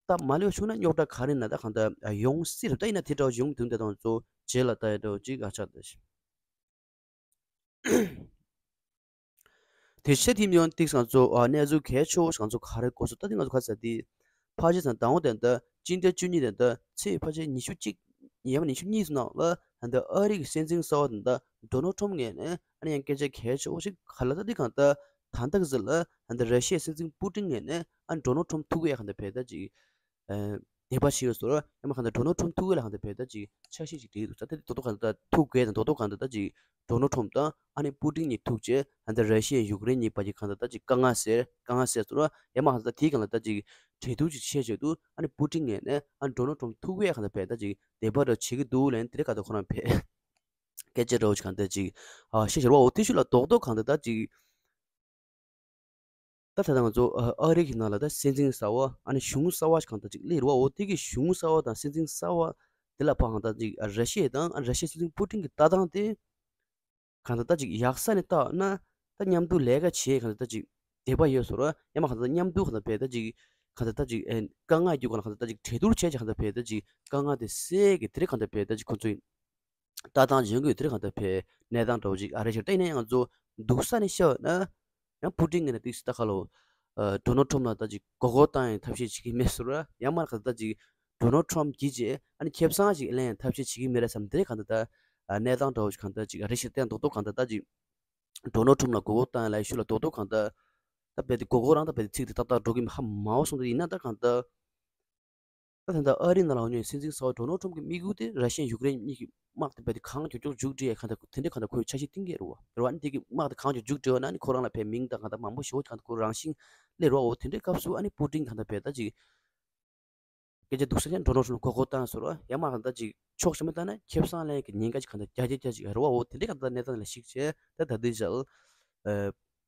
ད་མ་སླེབས་བྱུང་ན་རྙོག་དྲ་ག་རེ་ན་ད་གང་ལྟར་ཡོང་སྲིད་རེད། ད་ཡིན་ན་དེ་འདྲ་བ་ཡོང་མི་ཐུབ་འདྲ་དང་ཚོ་རྗེས་ལ་ད་ཡ་འདྲ་བ་ཅིག་ཨ་ཆགས་ད་ཤི། དེ་ཤེས་ཐིམ་ཡོང་ཏིག་ང་ཚོ་ཨ་གནས་ཚུལ་གལ་ཆེ་བོ་ང་ཚོ་ག་རེ་གོ་སོང་ད་དེ་ང་ཚོ་ག་ས་དེ་ཕ་ཇི་ཚང་དང་བོ་དེ་འདྲ་སྤྱི་ཟླ་བཅུ་གཉིས་དེ་འདྲ་ཚེས་ཕལ་ཆེར་ཉི་ཤུ་གཅིག་ཡང་ན་ཉི་ཤུ་གཉིས་སུ་ནང་ལ་ད་འདི་ཨ་རི་གི་སྲིད་འཛིན་གསར་བ་དེ་འདྲ་ཌོ་ནལ་ཊམ་ངོས་ནས་ཨ་ནི་ཡང་སྐད་ཆ་གལ་ཆེ་བོ་ཞིག་ག་ལ་ད་དེ་གང་ལྟར་ད་ལྟ་གི་ཟེར་ལ་ད་འདི་ར་ཤི་ཡའི་སྲིད་འཛིན་པུ་ཏིན་ངོས་ནས་ཨ་ཌོ་ནལ་ཊམ་ཐུག་ཡས་གང་ལྟར་བས་ད་ཅིག་དད་པ་བྱེད་ཡོད་སོར་ཡང་མ་གང་ལྟར་ཌོ་ནལ་ཊམ་ཐུག་ཡས་ལ་གང་ལྟར་བས་ད་ཅིག་འཆར་གཞི་ཞིག་བསྒྲིགས་འདུག་ད་དེ་ཏོག་ཏོག་གང་ལྟར་ཐུག་དགོས་དང་ཏོག་ཏོག་གང་ལྟར་ད་ཅིག་ཌོ་ནལ་ཊམ་དང་ཨ་ནི་པུ་ཏིན་གཉིས་ཐུག་རྗེས་ཨ་ནི་ར་ཤི་ཡ་ཡུཀ་རེན་གཉིས་བར་གྱི་གང་ལྟར་ད་ཅིག་དཀའ་ངལ་སེལ་དཀའ་ངལ་སེལ་སོང་ར་ཡང་མ་གང་ལྟར་དེའི་གང་ལྟར་ད་ཅིག་གྲོས་བསྡུར་ཅིག་བྱས་བྱས་འདུག་ཨ་ནི་པུ་ཏིན་ངོས་ནས་ཨ་ནི་ཌོ་ནལ་ཊམ་ཐུག་པའི་གང་ལྟར་བས་ད་ཅིག་དད་པ་འདྲ་བྱེད་ཀྱི་འདུག་ལན་དེ་རེ་ག་ད་ཁོ་རང་བས་སྐད་ཆ་འདྲ་བོ་ཅིག་གང་ལྟར་ཅིག་ཨ་བཤད་བཞག་ར་བ། འོ་དེ་ཤུ་ལ་རྡོག་རྡོག་གང་ལྟར་ད་ཅིག་ད་ད་ལྟ་ང་ཚོ་ཨ་ཨ་རི་གི་ནང་ལ་ད་སྲིད་འཛིན་གསར་བ་ཨ་ནི་གཞུང་གསར་བ་ཞིག་གང་ལྟར་ཅིག་སླེབས་རེད་བ། འོ་དེ་གི་གཞུང་གསར་བ་དང་སྲིད་འཛིན་གསར་བ་དེ་ལ་ཕར་གང་ལྟར་ཅིག་ཨ་ར་ཤི་ཡ་དང་ཨ་ར་ཤི་ཡའི་སྲིད་འཛིན་པུ་ཏིན་གྱི་ལྟ་སྟངས་དེ་གང་ལྟར་ད་ཅིག་ཡག་ས་ནས་བལྟས་ན་ད་མཉམ་དུ་ལས་ཀ་བྱེད་གང་ལྟར་ད་ཅིག་དད་པ་ཡོད་སོང་ར་ཡང་མ་གང་ལྟར་མཉམ་དུ་གང་ལྟར་བས་ད་ཅིག་གང་ལྟར་ད་ཅིག་ཨེ་དཀའ་ངལ་རྒྱུག་གང་ལྟར་གང་ལྟར་ད་ཅིག་གྲོས་བསྡུར་བྱས་ཀྱི་གང་ལྟར་བས་ད་ཅིག་དཀའ་ངལ་དེ་སེལ་གི་དེ་རེད་གང་ལྟར་བས་ད་ཅིག་ཁོ་ཚོའི་ལྟ་སྟངས་ཡོང་གི་དེར་གང་ལྟར་བས་གནས་སྟངས་འདྲ་བོ་ཅིག་ཨ་རེ་ཤར་ད་ཡིན་ན་ཡང་ང་ཚོ་སྡུག་ས་ནས་བཤད་ན་ཡང་པུ་ཏིན་ངོས་ནས་ཏིག་སི་ད་ཁ་ལོ་ཌོ་ནལ་ཊམ་ལ་ད་ཅིག་མགོ་སྐོར་བཏང་ཡང་ཐབས་ཤེས་བྱེད་ཀྱི་མེད་ཟེར་ར་ཡང་མར་གང་ལྟར་ཅིག་ཌོ་ནལ་ཊམ་གྱིས་རྗེས་ཨ་ནི་ཁེ་བཟང་ཞིག་ལེན་ཡང་ཐབས་ཤེས་བྱེད་ཀྱི་མེད་ར་བསམ་དེ་གང་ལྟར་ད་གནས་སྟངས་འདྲ་བོ་ཅིག་གང་ལྟར་ཅིག་ཨ་རེ་ཤར་ད་ཡང་རྡོག་རྡོག་གང་ལྟར་ད་ཅིག་ཌོ་ནལ་ཊམ་ལ་མགོ་སྐོར་བཏང་ཡང་ལ་ཤུ་ལ་རྡོག་རྡོག་གང་ལྟར་ད་བས་དེ་མགོ་སྐོར་རང་ད་བས་དེ་ཚིག་དེ་ཏག་ཏག་འགྲོ་གི་མ་ཧ་མ་བ་སོང་དེ་ཡིན་ན་ད་གང་ལྟར། ད་ད་ལྟ་ཨ་རི་ནང་ལ་ཡོད་སྲིད་འཛིན་གསར་པ་ཌོ་ནལ་ཊམ་གྱི་དམིགས་ཡུལ་དེ་ར་ཤི་ཡ་ཡུཀ་རེན་གཉིས་ཀྱི་དམག་དེ་རྦད་དེ་གང་མགྱོགས་མགྱོགས་མཇུག་སྒྲིལ་ཡ་གང་ལྟར་དེ་འདྲའི་གང་ལྟར་ཁོས་འཆར་གཞི་བཏིང་གི་རེད་བ། རེད་བ། ཨ་ནི་དེ་གི་དམག་དེ་གང་མགྱོགས་མཇུག་སྒྲིལ་བ་ན་ཨ་ནི་ཁོ་རང་ལ་ཕན་མིང་དང་གང་ལྟར་མང་པོ་ཞེ་པོ་ཅིག་གང་ལྟར་ཁོ་རང་བཞིན་སླེབས་རེད་བ། འོ་དེ་འདྲའི་སྐབས་སུ་ཨ་ནི་པུ་ཏིན་གང་ལྟར་རྦད་ད་ཅིག་སྐད་ཆ་སྡུག་ས་ཅན་ཌོ་ནལ་ཊམ་ལ་མགོ་སྐོར་བཏང་ཟེར་བ་ཡང་མ་གང་ལྟར་ཅིག་ཕྱོགས་གཞན་པ་ལྟ་ན་ཁེ་བཟང་ལེན་གྱི་ཉེན་ཁ་ཅིག་གང་ལྟར་རྒྱ་ཆེ་རྒྱ་ཆེ་རེད་བ། འོ་དེ་འདྲའི་གང་ལྟར་གནས་སྟངས་ལ་གཞིགས་བྱས་ད་ད་ལྟའི་ཆར་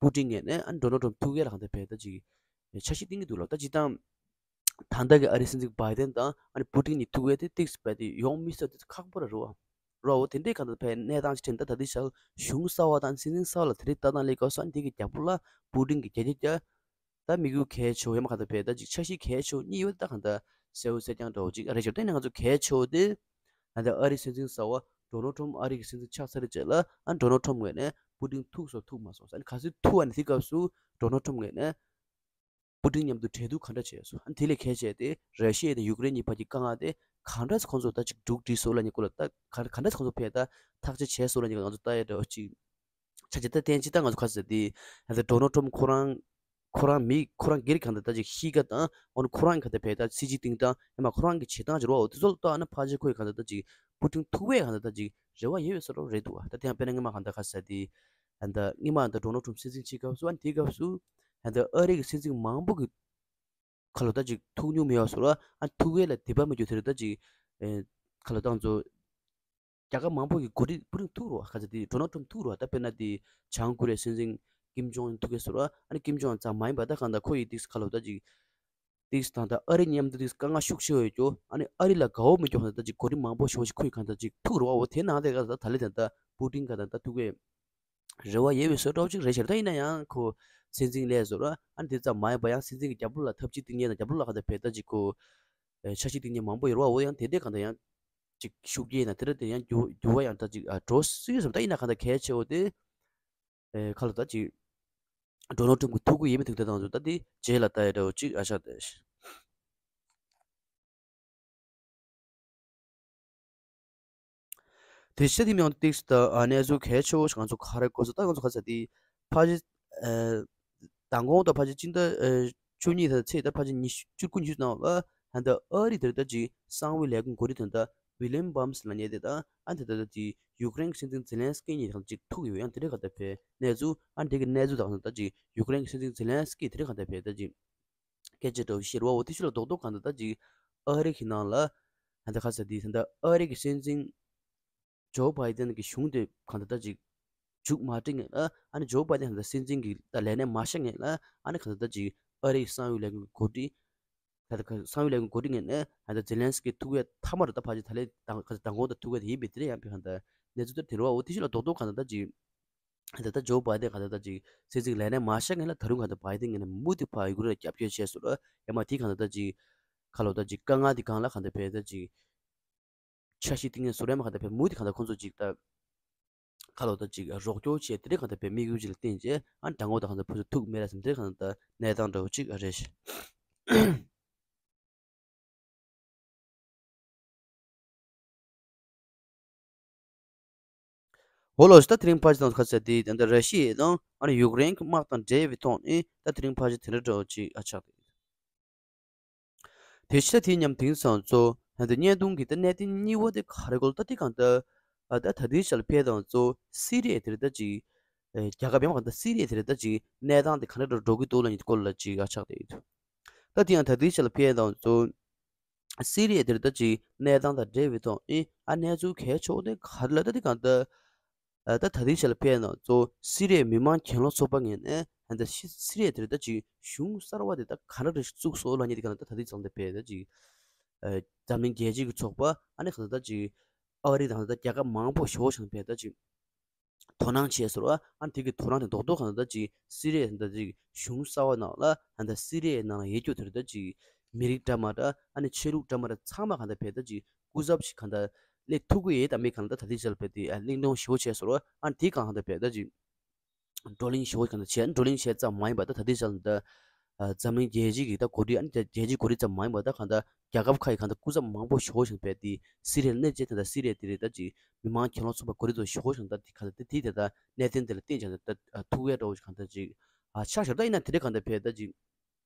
པུ་ཏིན་ངོས་ནས་ཨ་ནི་ཌོ་ནལ་ཊམ་ཐུག་ཡས་ལ་གང་ལྟར་རྦད་ད་ཅིག་འཆར་གཞི་བཏིང་གི་འདུག་ལ། ད་སྤྱིར་བཏང་ད་ལྟ་གི་ཨ་རིའི་སྲིད་འཛིན་བྷའི་ཏན་དང་ཨ་ནི་པུ་ཏིན་གཉིས་ཐུག་ཡས་དེ་ཏིག་སི་བས་དེ་ཡོང་མི་སྲིད་དེ་ཁག་པོ་ར་རུ་བ་ར་འོ་དེ་འདྲའི་གང་ལྟར་བས་གནས་སྟངས་ཅིག་ཕྲན་ད་ད་ལྟའི་ཆར་གཞུང་གསར་བ་དང་སྲིད་འཛིན་གསར་བ་ལ་དེ་འདྲའི་ལྟ་སྟངས་སླེབས་སྐབས་སུ་ཨ་ནི་དེ་གི་རྒྱབ་ལ་པུ་ཏིན་གྱི་རྒྱ་ཆེ་རྒྱ་ད་དམིགས་ཡུལ་གལ་ཆེ་བོ་ཡང་མ་གང་ལྟར་བས་ད་ཅིག་འཆར་གཞི་གལ་ཆེ་བོ་གཉིས་ཡོད་ད་གང་ལྟར་གསལ་བོ་གསལ་རྐྱང་འདྲ་བོ་ཅིག་རེད་ཤག་དེ་ནས་ང་ཚོ་གལ་ཆེ་བོ་དེ་ད་ལྟ་ཨ་རིའི་སྲིད་འཛིན་གསར་བ་ཌོ་ནལ་ཊམ་ཨ་རི་གི་སྲིད་འཛིན་ཆགས་ཚར་རྗེས་ལ་ཨ་ཌོ་ནལ་ཊམ་ངོས་ནས་པུ་ཏིན་ཐུག་སོང་ཐུག་མ་སོང་ཟེར་ཨ་ནི་ག་ཚོད་ཐུག་ཨ་ནི་དེ་སྐབས་སུ་ཌོ་ནལ་ཊམ་ངོས་ནས་པུ་ཏིན་མཉམ་དུ་གྲོས་བསྡུར་ག་འདྲ་བྱས་སོང་ཨ་ནི་དེ་ལས་གལ་ཆེ་དེ་ར་ཤི་ཡ་དང་ཡུཀ་རེན་གཉིས་བར་གྱི་དཀའ་ངལ་དེ་ག་འདྲ་ཁོང་ཚོ་ད་ཅིག་མཇུག་སྒྲིལ་སོང་ལབ་ནི་སྐོར་ལ་ད་ག་ག་འདྲ་ཁོང་ཚོ་ཕེ་ད་ཐག་གཅོད་བྱས་སོང་ལབ་ནི་ང་ཚོ་ལྟ་ཡ་འདྲ་བོ་ཅིག་ཆ་ཆེ་ད་བསྟན་ཅི་ད་ང་ཚོ་ག་ཟེར་དེ་ཨ་ནི་ཌོ་ནལ་ཊམ་ཁོ་རང་ཁོ་རང་མི་ཁོ་རང་སྒེར་གང་ལྟར་ད་ཅིག་གཤིས་ཀ་དང་ཨོ་ནི་ཁོ་རང་གི་གང་ལྟར་བས་ད་སྲིད་ཇུས་སྟེང་དང་ཡང་མ་ཁོ་རང་གི་བྱེད་སྟངས་ཀྱི་རོ་འོ་དེ་ཚོ་ལ་ལྟོས་ཨ་ནི་ཕལ་ཆེར་ཁོ་ཡི་གང་ལྟར་ད་ཅིག་པུ་ཏིན་ཐུག་པའི་གང་ལྟར་ད་ཅིག་རེ་བ་ཡོད་ཡོད་ས་རོ་རེད་འདུག་ད་དེ་ཡང་དཔེར་ན་སྔོན་མ་གང་ལྟར་ག་ཟེར་དེ་ཨ་ནི་ད་སྔོན་མ་ད་ཌོ་ནལ་ཊམ་སྲིད་འཛིན་བྱེད་སྐབས་སུ་ཨ་ནི་དེའི་སྐབས་སུ་ཨ་ནི་ད་ཨ་རི་གི་སྲིད་འཛིན་མང་པོ་གི་ཁ་ལོ་ད་ཅིག་ཐུག་མྱོང་མེད་པ་སོགས་ལ་ཨ་ཐུག་ཡས་ལ་དད་པ་མི་འཇུག་དེ་རེད་ད་ཅིག་ཨེ་ཁ་ལོ་ད་ང་ཚོ་རྒྱ་གར་མང་པོ་གི་འགོ་ཁྲིད་པུ་ཏིན་ཐུག་རོགས་ཁ་ཚ་དེ་ཌོ་ནལ་ཊམ་ཐུག་རོགས་ད་དཔེར་ན་དེ་བྱང་ཀོ་རི་ཡའི་སྲིད་འཛིན་ཀིམ་ཇོང་ཨུན་ཐུག་གས་སོ་ར་ཨ་ནི་ཀིམ་ཇོང་ཨུན་ཙམ་མ་ཡིན་པ་ད་གང་ལྟར་ཁོ་ཡི་ཏིག་ཁ་ལོ་ད་ཅིག་ཏིག་དང་ད་ཨ་རི་མཉམ་དུ་ཏིག་དཀའ་ངལ་ཤུགས་ཆེ་བ་ཡོད་ཀྱོ་ཨ་ནི་ཨ་རི་ལ་དགའ་བོ་མི་ཀྱོ་ཁ་ད་ཅིག་གོ་རིམ་མང་པོ་ཞིག་ཅིག་ཁོ་ཡི་གང་ལྟར་ཅིག་ཐུག་རོགས་འོ་དེ་ནང་དེ་ག་ད་ད་ལེ་ད་ད་པུ་ཏིན་ག་ད་ད་ཐུག་གས། རེ་བ་ཡོད་པའི་བཟོ་འདྲ་ཅིག་རེད་ཤག་ད་ཡིན་ན་ཡང་ཁོ་སྲིད་འཛིན་ལས་བཟོ་ར་ཨ་ནི་དེ་ཙམ་མ་ཡིན་པ་ཡང་སྲིད་འཛིན་གྱི་རྒྱབ་ལོགས་ལ་ཐབས་ཇུས་སྟེང་ཉེ་དང་རྒྱབ་ལོགས་ལ་ག་ད་བེད་ད་ཅིག་ཁོ་འཆར་གཞི་སྟེང་ཉེ་མང་པོ་ཡོད་ར་འོ་ཡང་དེ་འདྲའི་གང་ལྟར་ཡང་ཅིག་ཤུགས་རྐྱེན་དང་དེ་འདྲ་དེ་ཡང་འགྱུར་འགྱུར་བ་ཡང་ད་ཅིག་འགྲོ་སྲིད་བསམ་ད་ཡིན་ན་གང་ལྟར་གལ་ཆེ་བོ་དེ་ཁ་ལོ་ད་ཅིག་ཌོ་ནལ་ཊམ་གྱི་ཐུག་གི་ཡིན་མི་ཐུག་ད་དང་ཚོ་ད་དེ་རྗེས་ལ་ད་ཡ་འདྲ་བོ་ཅིག་ཨ་ཤ་དེ། དེ་ཤ་དེ་མིང་ཏིག་ད་ཨ་ནེ་ཚོ་གལ་ཆེ་བོ་ཞིག་ང་ཚོ་ག་རེ་གོ་ཚོ་ད་ང་ཚོ་ག་ཚ་དེ་ཕ་ཅི་ཨ་མདང་དགོང་ད་ཕ་ཅི་སྤྱི་ཟླ་ཨ་བཅུ་གཉིས་ད་ཚེས་ད་ཕ་ཅི་ཉི་ཤུ་བཅུ་དགུ་ཉི་ཤུ་ནང་ལ་ཧན་ད་ཨ་རི་དེར་ད་ཅི་གསང་བའི་ལས་ཁུངས་འགོ་ཁྲིད་དོན་ད་ཝི་ལིམ་བྷམ་སི་ལ་ཉེ་དེ་ད་ཨ་དེ་ད་ད་ཅི་ཡུཀ་རེན་གྱི་སྲིད་འཛིན་ཛེ་ལན་སི་ཀི་ཉིད་དང་ཅིག་ཐུག་ཡོད་ཡང་དེ་འདྲའི་ག་ད་ཕེ་གནས་ཚུལ་ཨ་འདི་གི་གནས་ཚུལ་དང་ད་ཅི་ཡུཀ་རེན་གྱི་སྲིད་འཛིན་ཛེ་ལན་སི་ཀི་དེ་འདྲའི་ག་ད་ཕེ་ད་ཅི། སྐད་ཆ་འདྲ་བོ་བཤད་རོགས་འོ་དེ་ཤུ་ལ་རྡོག་རྡོག་གང་ལྟར་ད་ཅིག་ཨ་རི་གི་ནང་ལ་ད་ལྟ་ཁ་ས་དེ་ད་ལྟ་ཨ་རི་གི་སྲིད་འཛིན་ཇོ་བྷའི་ཏན་གི་གཞུང་དེ་གང་ལྟར་ད་ཅིག་མཇུག་མ་སྒྲིལ་ངེས་ལ་ཨ་ནི་ཇོ་བྷའི་ཏན་ད་ལྟ་སྲིད་འཛིན་གི་ད་ལས་གནས་མ་བཞག་ངེས་ལ་ཨ་ནི་གང་ལྟར་ད་ཅིག་ཨ་རི་གི་གསང་བའི་ལས་ཁུངས་གི་འགོ་ཁྲིད་ད་ལྟ་གསང་བའི་ལས་ཁུངས་འགོ་ཁྲིད་ངེས་ནས་ད་ལྟ་ཛེ་ལན་སི་ཀི་ཐུག་ཡས་མཐའ་མར་ད་ཕ་ཅི་ད་ལེ་ད་གང་ལྟར་མདང་དགོང་ད་ཐུག་ཡས་དེ་ཡིན་པའི་དེ་རེད་ཡང་པའི་གང་ལྟར་གནས་ཚུལ་ལྟར་དེ་རེད་བ། འོ་དེ་ཤུ་ལ་རྡོག་རྡོག་གང་ལྟར་ད་ཅིག་ ད་ལྟ་ཇོ་བྷའི་ཌེན་ག་ད་ལྟ་ཅིག་སྲིད་འཛིན་ལས་གནས་མ་གཤེགས་སྔོན་ལ་ད་རུང་ག་ད་བྷའི་ཌེན་ངོས་ནས་མུ་མཐུད་ཕར་ཡུ་ཀེ་རེན་ལ་རྒྱབ་སྐྱོར་བྱས་སོང་ར། ཡང་མ་དེ་ག་ད་ལྟ་ཅིག་ཁ་ལོ་ད་ཅིག་དཀའ་ངལ་དེ་སྒང་ལ་ག་ད་བས་ད་ཅིག་འཆར་གཞི་བཏིང་ནས་སུ་རེད་མ་ག་ད་བས་མུ་མཐུད་ག་ད་ཁོང་ཚོ་ཅིག་ད་ཁ་ལོ་ད་ཅིག་རོགས་སྐྱོར་བྱས་དེ་རེད་ག་ད་བས་དམིགས་ཡུལ་ཅིག་ལ་བརྟེན་བྱས་ཨ་དྲང་པོ་ད་ག་ད་ཕུ་ཚུ་ཐུག་མེད་ར་སམ་དེ་རེད་ག་ད་གནས་སྟངས་འདྲ་བོ་ཅིག་རེད་ཤག་འོ་ལོ་ད་དེ་རིང་ཕར་ཅི་དང་ཁ་ཟེར་དེ་ད་ལྟ་ར་ཤི་ཡ་དང་ཨ་ནི་ཡུཀ་རེན་གྱི་དམག་དང་འབྲེལ་བའི་ཐོག་ནས་ད་དེ་རིང་ཕར་ཅི་དེ་འདྲ་འདྲ་བོ་ཅིག་ཨ་ཆགས་ཏེ། དེ་ཕྱི་ད་དེའི་མཉམ་དེང་སང་ཚོ་ད་ལྟ་བརྙན་ཐུང་གི་ད་གནད་དོན་གཉིས་པ་དེ་ག་རེ་གོ་ལ་ད་དེ་གང་ད་ད་ད་དེའི་ཞལ་ཕེ་དང་ཚོ་སི་རི་ཡ་དེ་རེད་ད་ཅིག་རྒྱལ་ཁབ་ཡང་མ་གང་ད་སི་རི་ཡ་དེ་རེད་ད་ཅིག་གནས་སྟངས་དེ་ག་འདྲ་འགྲོ་གི་འདུག་ལ་ཉིད་སྐོར་ལ་ཅིག་ཨ་ཆགས་ཏེ་ཡོད། ད་དེ་ཡང་ད་དེའི་ཞལ་ཕེ་དང་ཚོ། སི་རི་ཡ་དེར་ད་ཅིག་གནས་སྟངས་དང་འབྲེལ་བའི་ཐོག་ཨེ་ཨ་གནས་ཚུལ་གལ་ཆེ་བོ་དེ་ག་རེ་ལ་ད་དེ་གང་ལྟར་ཨ་ད་ད་ལྟའི་ཆ་ལ་ཕེབས་ན་གཙོ་བོ་སི་རི་ཡའི་མི་མང་གྱེན་ལོག་ཚོགས་པ་ངོས་ནས་ཨ་ད་སི་སི་རི་ཡ་དེར་ད་ཅིག་གཞུང་གསར་བ་དེ་ད་ག་འདྲ་རེ་བཙུགས་སོང་ལབ་མཁན་དེ་གང་ལྟར་ད་ལྟའི་ཆ་ལ་ཕེབས་ད་ཅིག་ཨ་འཛམ་གླིང་རྒྱལ་སྤྱི་གི་ཚོགས་པ་ཨ་ནི་གང་ལྟར་ད་ཅིག་ཨ་རི་དང་ད་རྒྱལ་ཁབ་མང་པོ་ཞེ་པོ་ཞིག་ཕེབས་ད་ཅིག་དོ་སྣང་བྱས་ཟེར་བ། ཨ་ནི་དེ་གི་དོ་སྣང་དེ་རྡོག་རྡོག་གང་ལྟར་ཅིག་སི་རི་ཡ་ད་ཅིག་གཞུང་གསར་བ་ནང་ལ་ཨ་ད་སི་རི་ཡའི་ནང་ལ་ཡོད་རྒྱུ་དེར་ད་ཅིག་མི་རིགས་འདྲ་མ་འདྲ་ཨ་ནི་ཆོས་ལུགས་འདྲ་མ་འདྲ་ཚང་མ་གང་ལྟར་ཕེབས་ད་ཅིག་སྐུ་ཚབ་ཞིག་གང་ལྟར་སླེབས་ཐུབ་ཀྱི་ཡོད་དམ་མེད་གང་ལྟར་ད་ལྟའི་ཆར་ཕེབས་དེ་ཨ་གླེང་སློང་ཞེ་པོ་བྱས་ཟེར་བ། ཨ་ནི་དེ་གང་ལྟར་ཕེབས་ད་ཅིག་བགྲོ་གླེང་ཞེ་པོ་གང་ལྟར་བྱས། བགྲོ་གླེང་བྱས་ཙམ་མ་ཡིན་པ་ད་ད་ལྟའི་ཆར་ད་འཛམ་གླིང་རྒྱལ་སྤྱི་གི་ད་འགོ་ཁྲིད་ཨ་ནི་རྒྱལ་སྤྱིའི་འགོ་ཁྲིད་ཙམ་མ་ཡིན་པ་ད་གང་ལྟར་རྒྱལ་ཁབ་ཁག་གི་གང་ལྟར་སྐུ་ཚབ་མང་པོ་ཞེ་པོ་ཞིག་ཕེབས་དེ་སི་རི་ཡ་ལ་སླེབས་རྗེས་ད་ལྟ་སི་རི་ཡ་དེ་རེད་ད་ཅིག་མི་མང་གྱེན་ལོག་ཚོགས་པ་འགོ་ཁྲིད་ཚོ་ཞེ་པོ་ཞིག་ད་དེ་ག་ད་དེ་དེ་ད་གནད་དོན་དེ་ལ་བརྟེན་ཀྱང་ད་ཐུག་ཡ་འདྲ་བོ་ཞིག་གང་ལྟར་ཅིག་ཨ་ཆགས་ཤག་ད་ཡིན་ན་དེ་འདྲ་གང་ལྟར་ཕེབས་ད་ཅིག་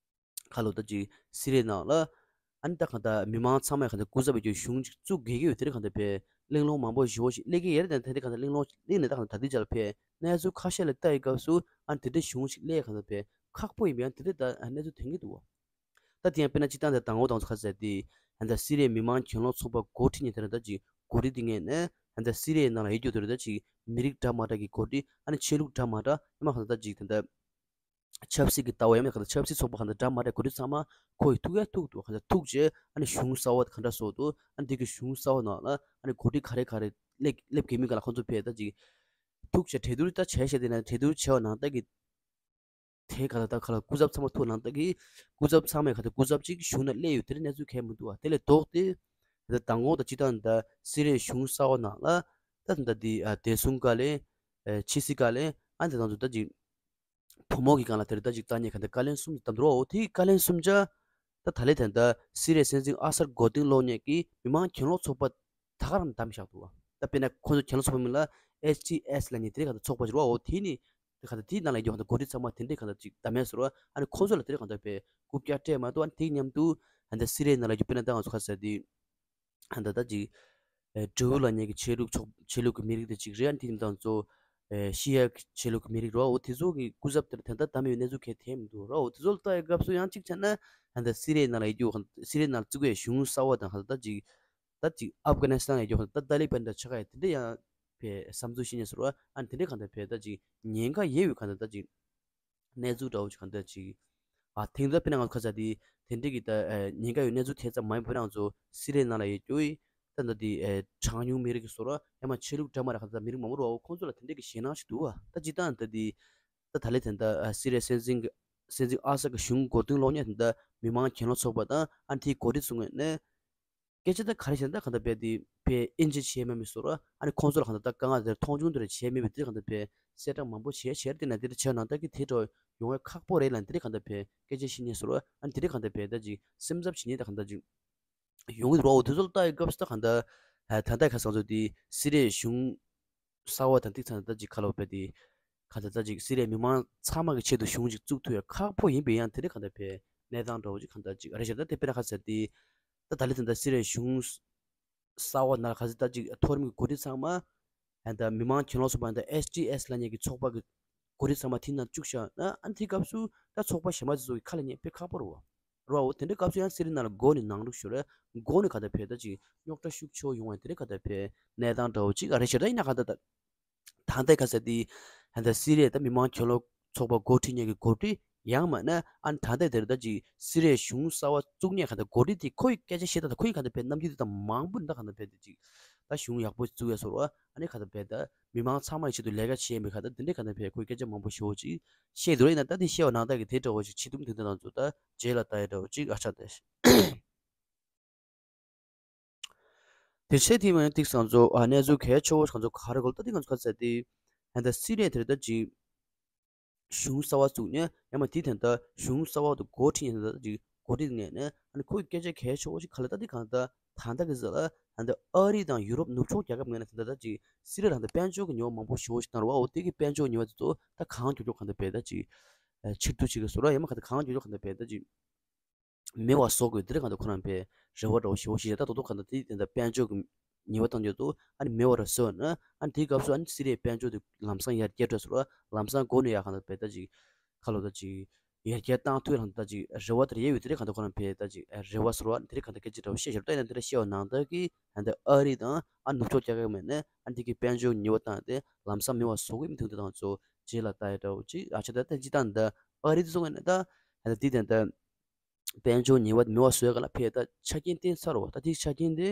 ཁ་ལོ་ད་ཅིག་སི་རི་ཡ་ནང་ལ་ཨ་ནི་ད་གང་ལྟར་མི་མང་ཚང་མས་གང་ལྟར་སྐུ་ཚབ་ཀྱི་གཞུང་ཅིག་བཙུགས་དགོས་ཀྱི་ཡོད་དེ་འདྲ་གང་ལྟར་ཕེབས་གླེང་སློང་མང་པོ་ཞེ་པོ་ཞིག་སླེབས་ཀྱི་ཡོད་རེད། ད་དེ་འདྲ་གང་ལྟར་གླེང་སློང་སླེབས་ནས་ད་གང་ལྟར་ད་ལྟའི་ཆར་ཕེབས་གནས་ཚུལ་ཁ་ཤས་ལ་ལྟ་ཡི་སྐབས་སུ་ཨ་ནི་དེ་འདྲ་གཞུང་ཞིག་སླེབས་གང་ལྟར་ཕེབས་ཁག་པོ་ཡིན་པ་ཡང་དེ་འདྲ་ད་གནས་ཚུལ་ཐོན་གྱི་འདུག་བ། ད་དེ་ཡང་དཔེར་ན་སྤྱིར་བཏང་དེ་དང་པོ་དང་ཚོ་ཁ་ཟེར་དེ་ཨ་ད་སི་རི་ཡའི་མི་མང་གྱེན་ལོག་ཚོགས་པ་འགོ་ཁྲིད་མཁན་དེ་རེད་ད་ཅིག་འགོ་ཁྲིད་དེ་ངོས་ནས་ཨ་ད་སི་རི་ཡའི་ནང་ལ་ཡོད་རྒྱུ་དེ་རེད་ད་ཅིག་མི་རིགས་འདྲ་མ་འདྲ་གི་འགོ་ཁྲིད་ཨ་ནི་ཆོས་ལུགས་འདྲ་མ་འདྲ་ཡང་མ་གང་ལྟར་ད་ཅིག་དེ་འདྲ་ཆབ་སྲིད་ཀྱི་ལྟ་བ་ཡང་མ་གང་ལྟར་ཆབ་སྲིད་ཚོགས་པ་གང་ལྟར་འདྲ་མ་འདྲ་འགོ་ཁྲིད་ཚང་མ་ཁོ་ཡི་ཐུག་ཡ་ཐུག་འདུག་གང་ལྟར་ཐུག་རྗེས་ཨ་ནི་གཞུང་གསར་བ་གང་འདྲ་བཟོ་འདུག་ཨ་ནི་དེ་གི་གཞུང་གསར་བ་ནང་ལ་ཨ་ནི་འགོ་ཁྲིད་ག་རེ་ག་རེ་སླེབས་སླེབས་དགོས་མིན་གང་ལ་ཁོང་ཚོ་ཕེབས་ད་ཅིག་ཐུག་བྱས་གྲོས་བསྡུར་ད་བྱས་བྱས་དེ་ན་གྲོས་བསྡུར་བྱས་པ་ནང་ལྟར་གྱི་དེ་ག་ལ་ད་ག་ལ་སྐུ་ཚབ་ཚང་མ་ཐུག་ནང་ལྟར་གྱི་སྐུ་ཚབ་ཚང་མས་ག་ད་སྐུ་ཚབ་ཅིག་གཞུང་ནང་སླེབས་ཡོད་དེ་གནས་ཚུལ་གང་མི་འདུག་བ། དེ་ལས་ལྡོག་སྟེ་ད་མདང་དགོང་དང་སྤྱིར་བཏང་ད་སི་རི་ཡའི་གཞུང་གསར་བ་ནང་ལ་ད་ད་འདི་བདེ་སྲུང་བཀའ་བློན་ཕྱི་སྲིད་བཀའ་བློན་ཨ་འདི་དང་དུ་ད་ཅིག་བུ་མོ་གི་སྒང་ལ་དེར་ད་ཅིག་ལྟ་ཉེས་ག་ད་བཀའ་བློན་གསུམ་དམ་དུ་རོ། དེའི་བཀའ་བློན་གསུམ་ཆ་ད་ད་ལས་ད་ད་སི་རི་ཡའི་སྲིད་འཛིན་ཨ་སར་མགོ་རྟིང་སློག་ཉེས་ཀྱི་མི་མང་གྱེན་ལོག་ཚོགས་པ་ད་ག་རང་བདམས་བཞག་འདུག་བ། ད་དཔེར་ན་ཁོ་ཚོ་གྱེན་ལོག་ཚོགས་པ་མིང་ལ་ཨེཆ་ཊི་ཨེས་ལབ་ནས་དེ་རིང་ག་ད་ཚོགས་པ་ཞིག་རེད་བ། འོ་དེ་ནི་དེ་ག་ད་དེའི་ནང་ལ་ཡོད་ག་ད་འགོ་ཁྲིད་ཚང་མ་དེ་འདྲས་ག་ད་ཅིག་བདམས་ཡས་ཟེར་བ། ཨ་ནི་ཁོ་ཚོ་ལ་དེ་རིང་ག་ད་བས་རྐུབ་བཀྱག་སྤྲད་མ་གཏོགས། ཨ་ནི་དེའི་མཉམ་དུ་ཨ་ད་སི་རི་ཡའི་ནང་ལ་ཡོད་དཔེར་ན་ད་ང་ཚོ་ཁ་ཟེར་དེ་ཨ་ད་ད་ཅིག་ཨེ་ཌྲུ་ལབ་མཁན་གྱི་ཆོས་ལུགས་ཕྱོགས་ཆོས་ལུགས་ཀྱི་མི་རིགས་དེ་ཅིག་རེད། ཨ་ནི་དེའི་མཉམ་དུ་ང་ཚོ་ཨེ་ཤི་ཡ་ཆོས་ལུགས་ཀྱི་མི་རིགས་རེད་བ། འོ་དེ་ཚོ་གི་སྐུ་ཚབ་དེར་ད་ལྟ་བདམས་ཡོད་གནས་ཚུལ་གང་ཐོན་མི་འདུག་ར། འོ་དེ་ཚོ་ལ་ལྟ་ཡི་སྐབས་སུ་ཡང་གཅིག་བྱས་ན་ཨ་ད་སི་རི་ཡའི་ནང་ལ་ཡོད་རྒྱུ་སི་རི་ཡའི་ནང་ལ་བཙུགས་པའི་གཞུང་གསར་བ་དང་ཧ་ད་ཅིག་ད་ཅིག་ཨབ་གྷ་ནི་སི་ཐན་ལ་ཡོད་ད་ཏཱ་ལི་བན་འདྲ་ཆགས་ཡ་དེ་འདྲ་ཡང་བས་བསམ་ཚུལ་བཤད་ཉེས་ཟེར་བ། ཨ་དེ་འདྲ་གང་ལྟར་བས་ད་ཅིག་ཉེན་ཁ་ཡོད་པའི་གང་ལྟར་ད་ཅིག་གནས་ཚུལ་འདྲ་བོ་ཅིག་གང་ལྟར་ཅིག་ཨ་ཐེངས་འདི་དཔེར་ན་ང་ཚོ་ཁ་ཚ་དེ་དེ་འདྲ་གི་ད་ཉེན་ཁ་ཡོད་གནས་ཚུལ་དེ་ཙམ་མ་ཡིན་པར་ང་ཚོ་སི་རི་ཡའི་ནང་ལ་ཡོད་རྒྱུ་ཡི་ད་ད་དེ་གྲངས་ཉུང་མི་རིགས་ཀྱི་ཟེར་བ་ཡང་མ་ཆོས་ལུགས་འདྲ་མ་ར་གང་ལྟར་མི་རིགས་མང་པོ་ར་བ། ཁོང་ཚོ་ལ་དེ་འདྲ་གི་ཞེད་སྣང་ཞིག་འདུག་བ། ད་ཅི་ད་ད་དེ་ད་ད་ལེ་དེ་ད་སི་རི་ཡའི་སྲིད་འཛིན་སྲིད་འཛིན་ཨ་སར་གྱི་གཞུང་མགོ་རྟིང་སློག་མཁན་དེ་འདྲ་མི་མང་གྱེན་ལོག་ཚོགས་པ་དང་ཨ་དེའི་འགོ་ཁྲིད་ཚོ་ངོས་ནས་སྐད་ཆ་ད་ག་རེ་བཤད་ན་ད་གང་ལྟར་བས་དེ་བས་ཨིན་ཇི་བྱས་མེད་མི་ཟེར་བ། ཨ་ནི་ཁོང་ཚོ་ལ་གང་ལྟར་ད་དཀའ་ངལ་དེར་མཐོང་ཆུང་དེར་བྱས་མེད་པའི་དེ་གང་ལྟར་བས་གསལ་བསྒྲགས་མང་པོ་བྱས་བྱས་དེ་ན་དེ་འདྲ་བྱས་ནང་ལྟར་གྱི་དེ་འདྲ་ཡོང་བའི་ཁག་པོ་རེད་ལ། དེ་འདྲ་གང་ལྟར་བས་སྐད་ཆ་བཤད་ཉེས་ཟེར་བ། ཨ་ནི་དེ་འདྲ་གང་ལྟར་བས་ད་ཅིག་སེམས་འཚབ་བྱེད་ཉེས་ད་གང་ལྟར་ཅིག་ཡོང་གི་འདུག་རོ། འོ་དེ་ཚོ་ལ་ལྟ་ཡི་སྐབས་སུ་ད་གང་ལྟར་ད་ལྟ་ཁ་སང་ཚོ་དེ་སི་རི་ཡའི་གཞུང་གསར་བ་དང་ཏིག་ཚང་ད་ཅིག་ཁ་ལོ་པའི་དེ་ག་ད་ད་ཅིག་སི་རི་ཡའི་མི་མང་ཚང་མ་གི་ཆེད་དུ་གཞུང་ཅིག་བཙུགས་ཐུབ་ཡ་ཁག་པོ་ཡིན་པའི་ཡང་དེ་འདྲ་ག་ད་བས་གནས་སྟངས་འདྲ་བོ་ཅིག་ག་ད་ཅིག་རེད་ཤག་ད་དེ་དཔེར་ན་ཁ་ཟེར་དེ་ད་ད་ལི་ད་ད་སི་རི་ཡའི་གཞུང་གསར་བ་ནང་ལ་ག་ཚོད་ད་ཅིག་མཐོ་རིམ་གྱི་འགོ་ཁྲིད་ཚང་མ་ཨ་ད་མི་མང་གྱེན་ལོག་ཚོགས་པ་ད་ཨེཆ་ཊི་ཨེས་ལབ་མཁན་གྱི་ཚོགས་པ་གི་འགོ་ཁྲིད་ཚང་མ་དེ་ནང་བཅུག་བཞག་ན་ཨ་དེའི་སྐབས་སུ་ད་ཚོགས་པ་གཞན་པ་ཚོ་གི་ཁ་ལ་ཉན་དཔེ་ཁག་པོ་རེད་བ། རེད་བ། འོ་དེ་འདྲའི་སྐབས་སུ་ཡང་སི་རི་ནང་ལ་འགོ་ནས་ནང་འཁྲུག་ཤོར་རེད། འགོ་ནས་ག་ད་བས་ད་ཅིག་རྙོག་དྲ་ཤུགས་ཆེ་བོ་ཡོང་བ་དེ་འདྲའི་ག་ད་བས་གནས་སྟངས་འདྲ་བོ་ཅིག་ཨ་རེད་ཤག་ད་ཡིན་ན་ག་ད་ད། ད་ལྟའི་ཁ་ཟེར་དེ་ད་ལྟ་སི་རི་ཡའི་ད་མི་མང་གྱེན་ལོག་ཚོགས་པ་འགོ་ཁྲིད་མཁན་གྱི་འགོ་ཁྲིད་ཡང་མིན་ན་ཨ་ནི་ད་ལྟའི་དེར་ད་ཅིག་སི་རི་ཡའི་གཞུང་གསར་བ་བཙུགས་མཁན་ག་ད་འགོ་ཁྲིད་དེ་ཁོ་ཡི་སྐད་ཆ་བཤད་སྟངས་དང་ཁོ་ཡི་ག་ད་བས་རྣམ་འགྱུར་དེ་དང་མང་པོ་འདི་ག་ད་བས་དེ་ཅིག་ ད་གཞུང་ཡག་པོ་བཙུགས་ཡ་བཟོ་འདྲ་བ། ཨ་ནི་ག་ད་བས་ད་མི་མང་ཚང་མ་ཡི་ཆེད་དུ་ལས་ཀ་བྱེད་མི་ག་ད་འདི་འདྲའི་ག་ད་བས་ཁོའི་སྐད་ཆ་མང་པོ་ཞེ་པོ་ཅིག་བཤད་འདུག་ར། ཡིན་ན་ད་འདི་བཤད་པ་ནང་ལྟར་གྱི་དེ་འདྲ་བོ་ཞིག་བྱེད་ཐུབ་མི་ཐུབ་འདི་ང་ཚོ་ད་རྗེས་ལ་ལྟ་ཡ་འདྲ་བོ་ཅིག་ཨ་ཆ་ད། དེ་ཆེ་དེ་མ་ཡིན་ཏིག་སང་ཚོ་ཨ་གནས་ཚུལ་གལ་ཆེ་བོ་ང་ཚོ་ག་རེ་གོ་ད་དེ་ང་ཚོ་ག་ཚད་དེ་ཧན་ད་སི་རི་ཡ་དེར་ད་ཅིག་གཞུང་གསར་བ་བཙུགས་ནས་ཡང་མ་དེ་དེ་ད་གཞུང་གསར་བ་དུ་འགོ་ཁྲིད་ཡིན་ད་ཅིག་འགོ་ཁྲིད་ངས་ནས་ཨ་ནི་ཁོའི་སྐད་ཆ་གལ་ཆེ་བོ་ཞིག་ག་ལ་ད་དེ་གང་ད་ད་ད་གི་ཟེར་ལ་ཧན་ད་ཨ་རི་དང་ཡུ་རོབ་ནུབ་ཕྱོགས་རྒྱལ་ཁབ་ངས་ནས་ད་ད་ཅིག་སི་རི་ཡ་ལ་ད་དཔལ་འབྱོར་གྱི་ཉེས་པ་མང་པོ་ཞེ་བོ་ཞིག་བཏང་ར་བ། འོ་དེ་གི་དཔལ་འབྱོར་ཉེས་པ་དེ་ཚོ་ད་གང་མགྱོགས་མགྱོགས་གང་ད་བས་ད་ཅིག་ཕྱིར་བསྡུ་བྱེད་གི་བཟོ་འདྲ་ཡང་མ་ག་ད་གང་མགྱོགས་མགྱོགས་གང་ད་བས་ད་ཅིག་མེད་པ་བཟོ་དགོས། དེ་རིང་གང་ལྟར་ཁོ་རང་པའི་རེ་བ་འདྲ་བོ་ཞེ་པོ་ཞིག་རེད། ད་རྡོག་རྡོག་གང་ལྟར་དེ་དེ་འདྲ་དཔལ་འབྱོར་གྱི་ཉེས་པ་བཏང་རྒྱུ་འདུག་ཨ་ནི་མེད་པ་ར་བཟོས་ན་ཨ་ནི་དེའི་སྐབས་སུ་ཨ་ནི་སི་རི་ཡའི་དཔལ་འབྱོར་དེ་ལམ་སང་ཡར་རྒྱས་འགྲོ་ཟེར་བ། ལམ་སང་སྒོ་ནས་ཡར་གང་ལྟར་པའི་ད་ཅིག་ཁ་ལོ་ད་ཅིག་ཡར་རྒྱས་བཏང་ཐུབ་ལ་ད་ཅིག་རེ་བ་དེར་ཡོད་པའི་དེ་རིང་གང་ལྟར་ཁོ་རང་པའི་ད་ཅིག་རེ་བ་ཟེར་བ་དེ་རིང་གང་ལྟར་སྐད་ཆ་འདྲ་བོ་བཤད་ཤར་ད་ཡིན་ན་དེ་འདྲ་བཤད་པ་ནང་ལྟར་གྱི་ཨ་ནི་ཨ་རི་དང་ཨ་ནུབ་ཕྱོགས་རྒྱལ་ཁབ་མེད་ནས་ཨ་ནི་དེ་གི་དཔལ་འབྱོར་ཉེས་པ་བཏང་སྟེ་ལམ་སང་མེད་པ་བཟོ་དགོས་མི་ཐུབ་དེ་དང་ཚོ་རྗེས་ལ་ལྟ་ཡ་འདྲ་བོ་ཅིག་ཨ་ཆ་ད་ད་ཅི་ད་འདི་ཨ་རི་དེ་ཚོ་ངོས་ནས་ད་ཨ་ནི་དེ་དེ་འདྲ། དཔལ་འབྱོར་ཉེས་པ་མེད་པ་བཟོས་ག་ལ་ཕེ་ད་ཆ་རྐྱེན་བསྟན་ཚར་བ། ད་དེ་ཆ་རྐྱེན་དེ་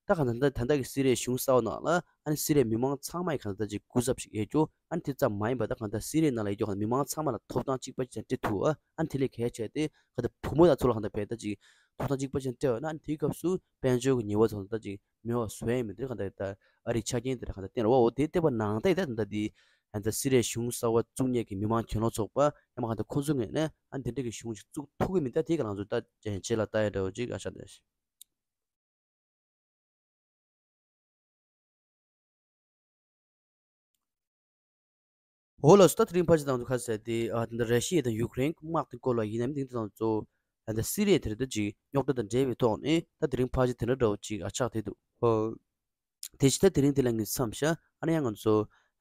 ད་གང་ལྟར་ད་ད་ལྟ་གི་སི་རི་ཡའི་གཞུང་གསར་བ་ནང་ལ་ཨ་ནི་སི་རི་ཡའི་མི་མང་ཚང་མ་ཡི་གང་ལྟར་ཅིག་སྐུ་ཚབ་ཞིག་ཡོད་རྒྱུ། ཨ་ནི་དེ་ཙམ་མ་ཡིན་པ་ད་གང་ལྟར་སི་རི་ཡའི་ནང་ལ་ཡོད་རྒྱུ་གང་ལྟར་མི་མང་ཚང་མ་ལ་ཐོབ་ཐང་གཅིག་པ་ཅིག་སྤྲད་ཐུབ་ཨ། ཨ་ནི་དེ་ལས་གལ་ཆེ་དེ་གང་ལྟར་བུ་མོ་དང་ཚོ་ལ་གང་ལྟར་ཕེ་ད་ཅིག་ཐོབ་ཐང་གཅིག་པ་ཅིག་སྤྲད་ན་ཨ་ནི་དེའི་སྐབས་སུ་དཔལ་འབྱོར་གྱི་ཉེས་པ་ཚོ་ད་ཅིག་མེད་པ་བཟོ་ཡ་མི་འདུག་གང་ལྟར་ད་ཨ་རིའི་ཆ་རྐྱེན་དེ་ལ་གང་ལྟར་བསྟན་ར་བ། འོ་དེ་བལྟས་པ་ནང་ལྟར་ད་ད་ལྟ་དེ། ཨ་ནི་ད་སི་རི་ཡའི་གཞུང་གསར་བ་བཙུགས་མཁན་གྱི་མི་མང་གྱེན་ལོག་ཚོགས་པ་ཡང་མ་གང་ལྟར་ཁོང་ཚོ་ངོས་ནས་ཨ་ནི་དེ་འདྲ་གི་གཞུང་ཞིག་བཙུགས་ཐུབ་ཀྱི་མིན་ད་དེ་ག་ལང་ཚོ་ད་རྗེས་ལ་ལྟ་ཡ་འདྲ་བོ་ཅིག་ཨ་ཆ་ད། འོ་ལགས་སོ། ད་དེ་རིང་ཕལ་ཆེར་དང་ཚོ་ཁ་གསལ་ཏེ་ཨ་ད་ལྟ་ར་ཤི་ཡ་དང་ཡུཀ་རེན་དམག་དེ་སྐོར་ལ་ཡིན་ནམ་དེང་དེ་དང་ཚོ་ཨ་ད་སི་རི་ཡ་དེར་ད་ཅིག་རྙོག་དྲ་དང་འབྲེལ་བའི་ཐོག་ནས་ད་དེ་རིང་ཕལ་ཆེར་དེ་འདྲ་འདྲ་བོ་ཅིག་ཨ་ཆགས་བསྡད་འདུག་ཨོ། དེ་ཕྱི་ད་དེ་རིང་དེ་ལ་ངས་མཚམས་བཞག་ཨ་ནི་ཡང་ང་ཚོ་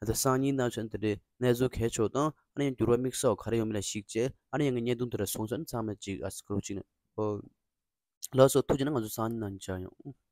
ད་སང་ཉིན་གནང་ཆོག་དེ་འདྲའི་གནས་ཚུལ་གལ་ཆེ་བ་དང་ཨ་ནི་ཡང་འགྱུར་བ་དམིགས་བསལ་བ་ག་རེ་ཡོང་མིན་ལ་གཞིགས་བྱས་ཨ་ནི་ཡང་ངས་བརྙན་ཐུང་དེ་འདྲ་བཟུང་ཚར་ནས་ཚང་མས་ཅིག་ཨ་སི་ཀྲོལ་བྱས་ནས་ཨོ། ལགས་སོ། ཐུགས་རྗེ་གནང་། ང་ཚོ་སང་ཉིན་གནང་མཇལ་ཡོང་།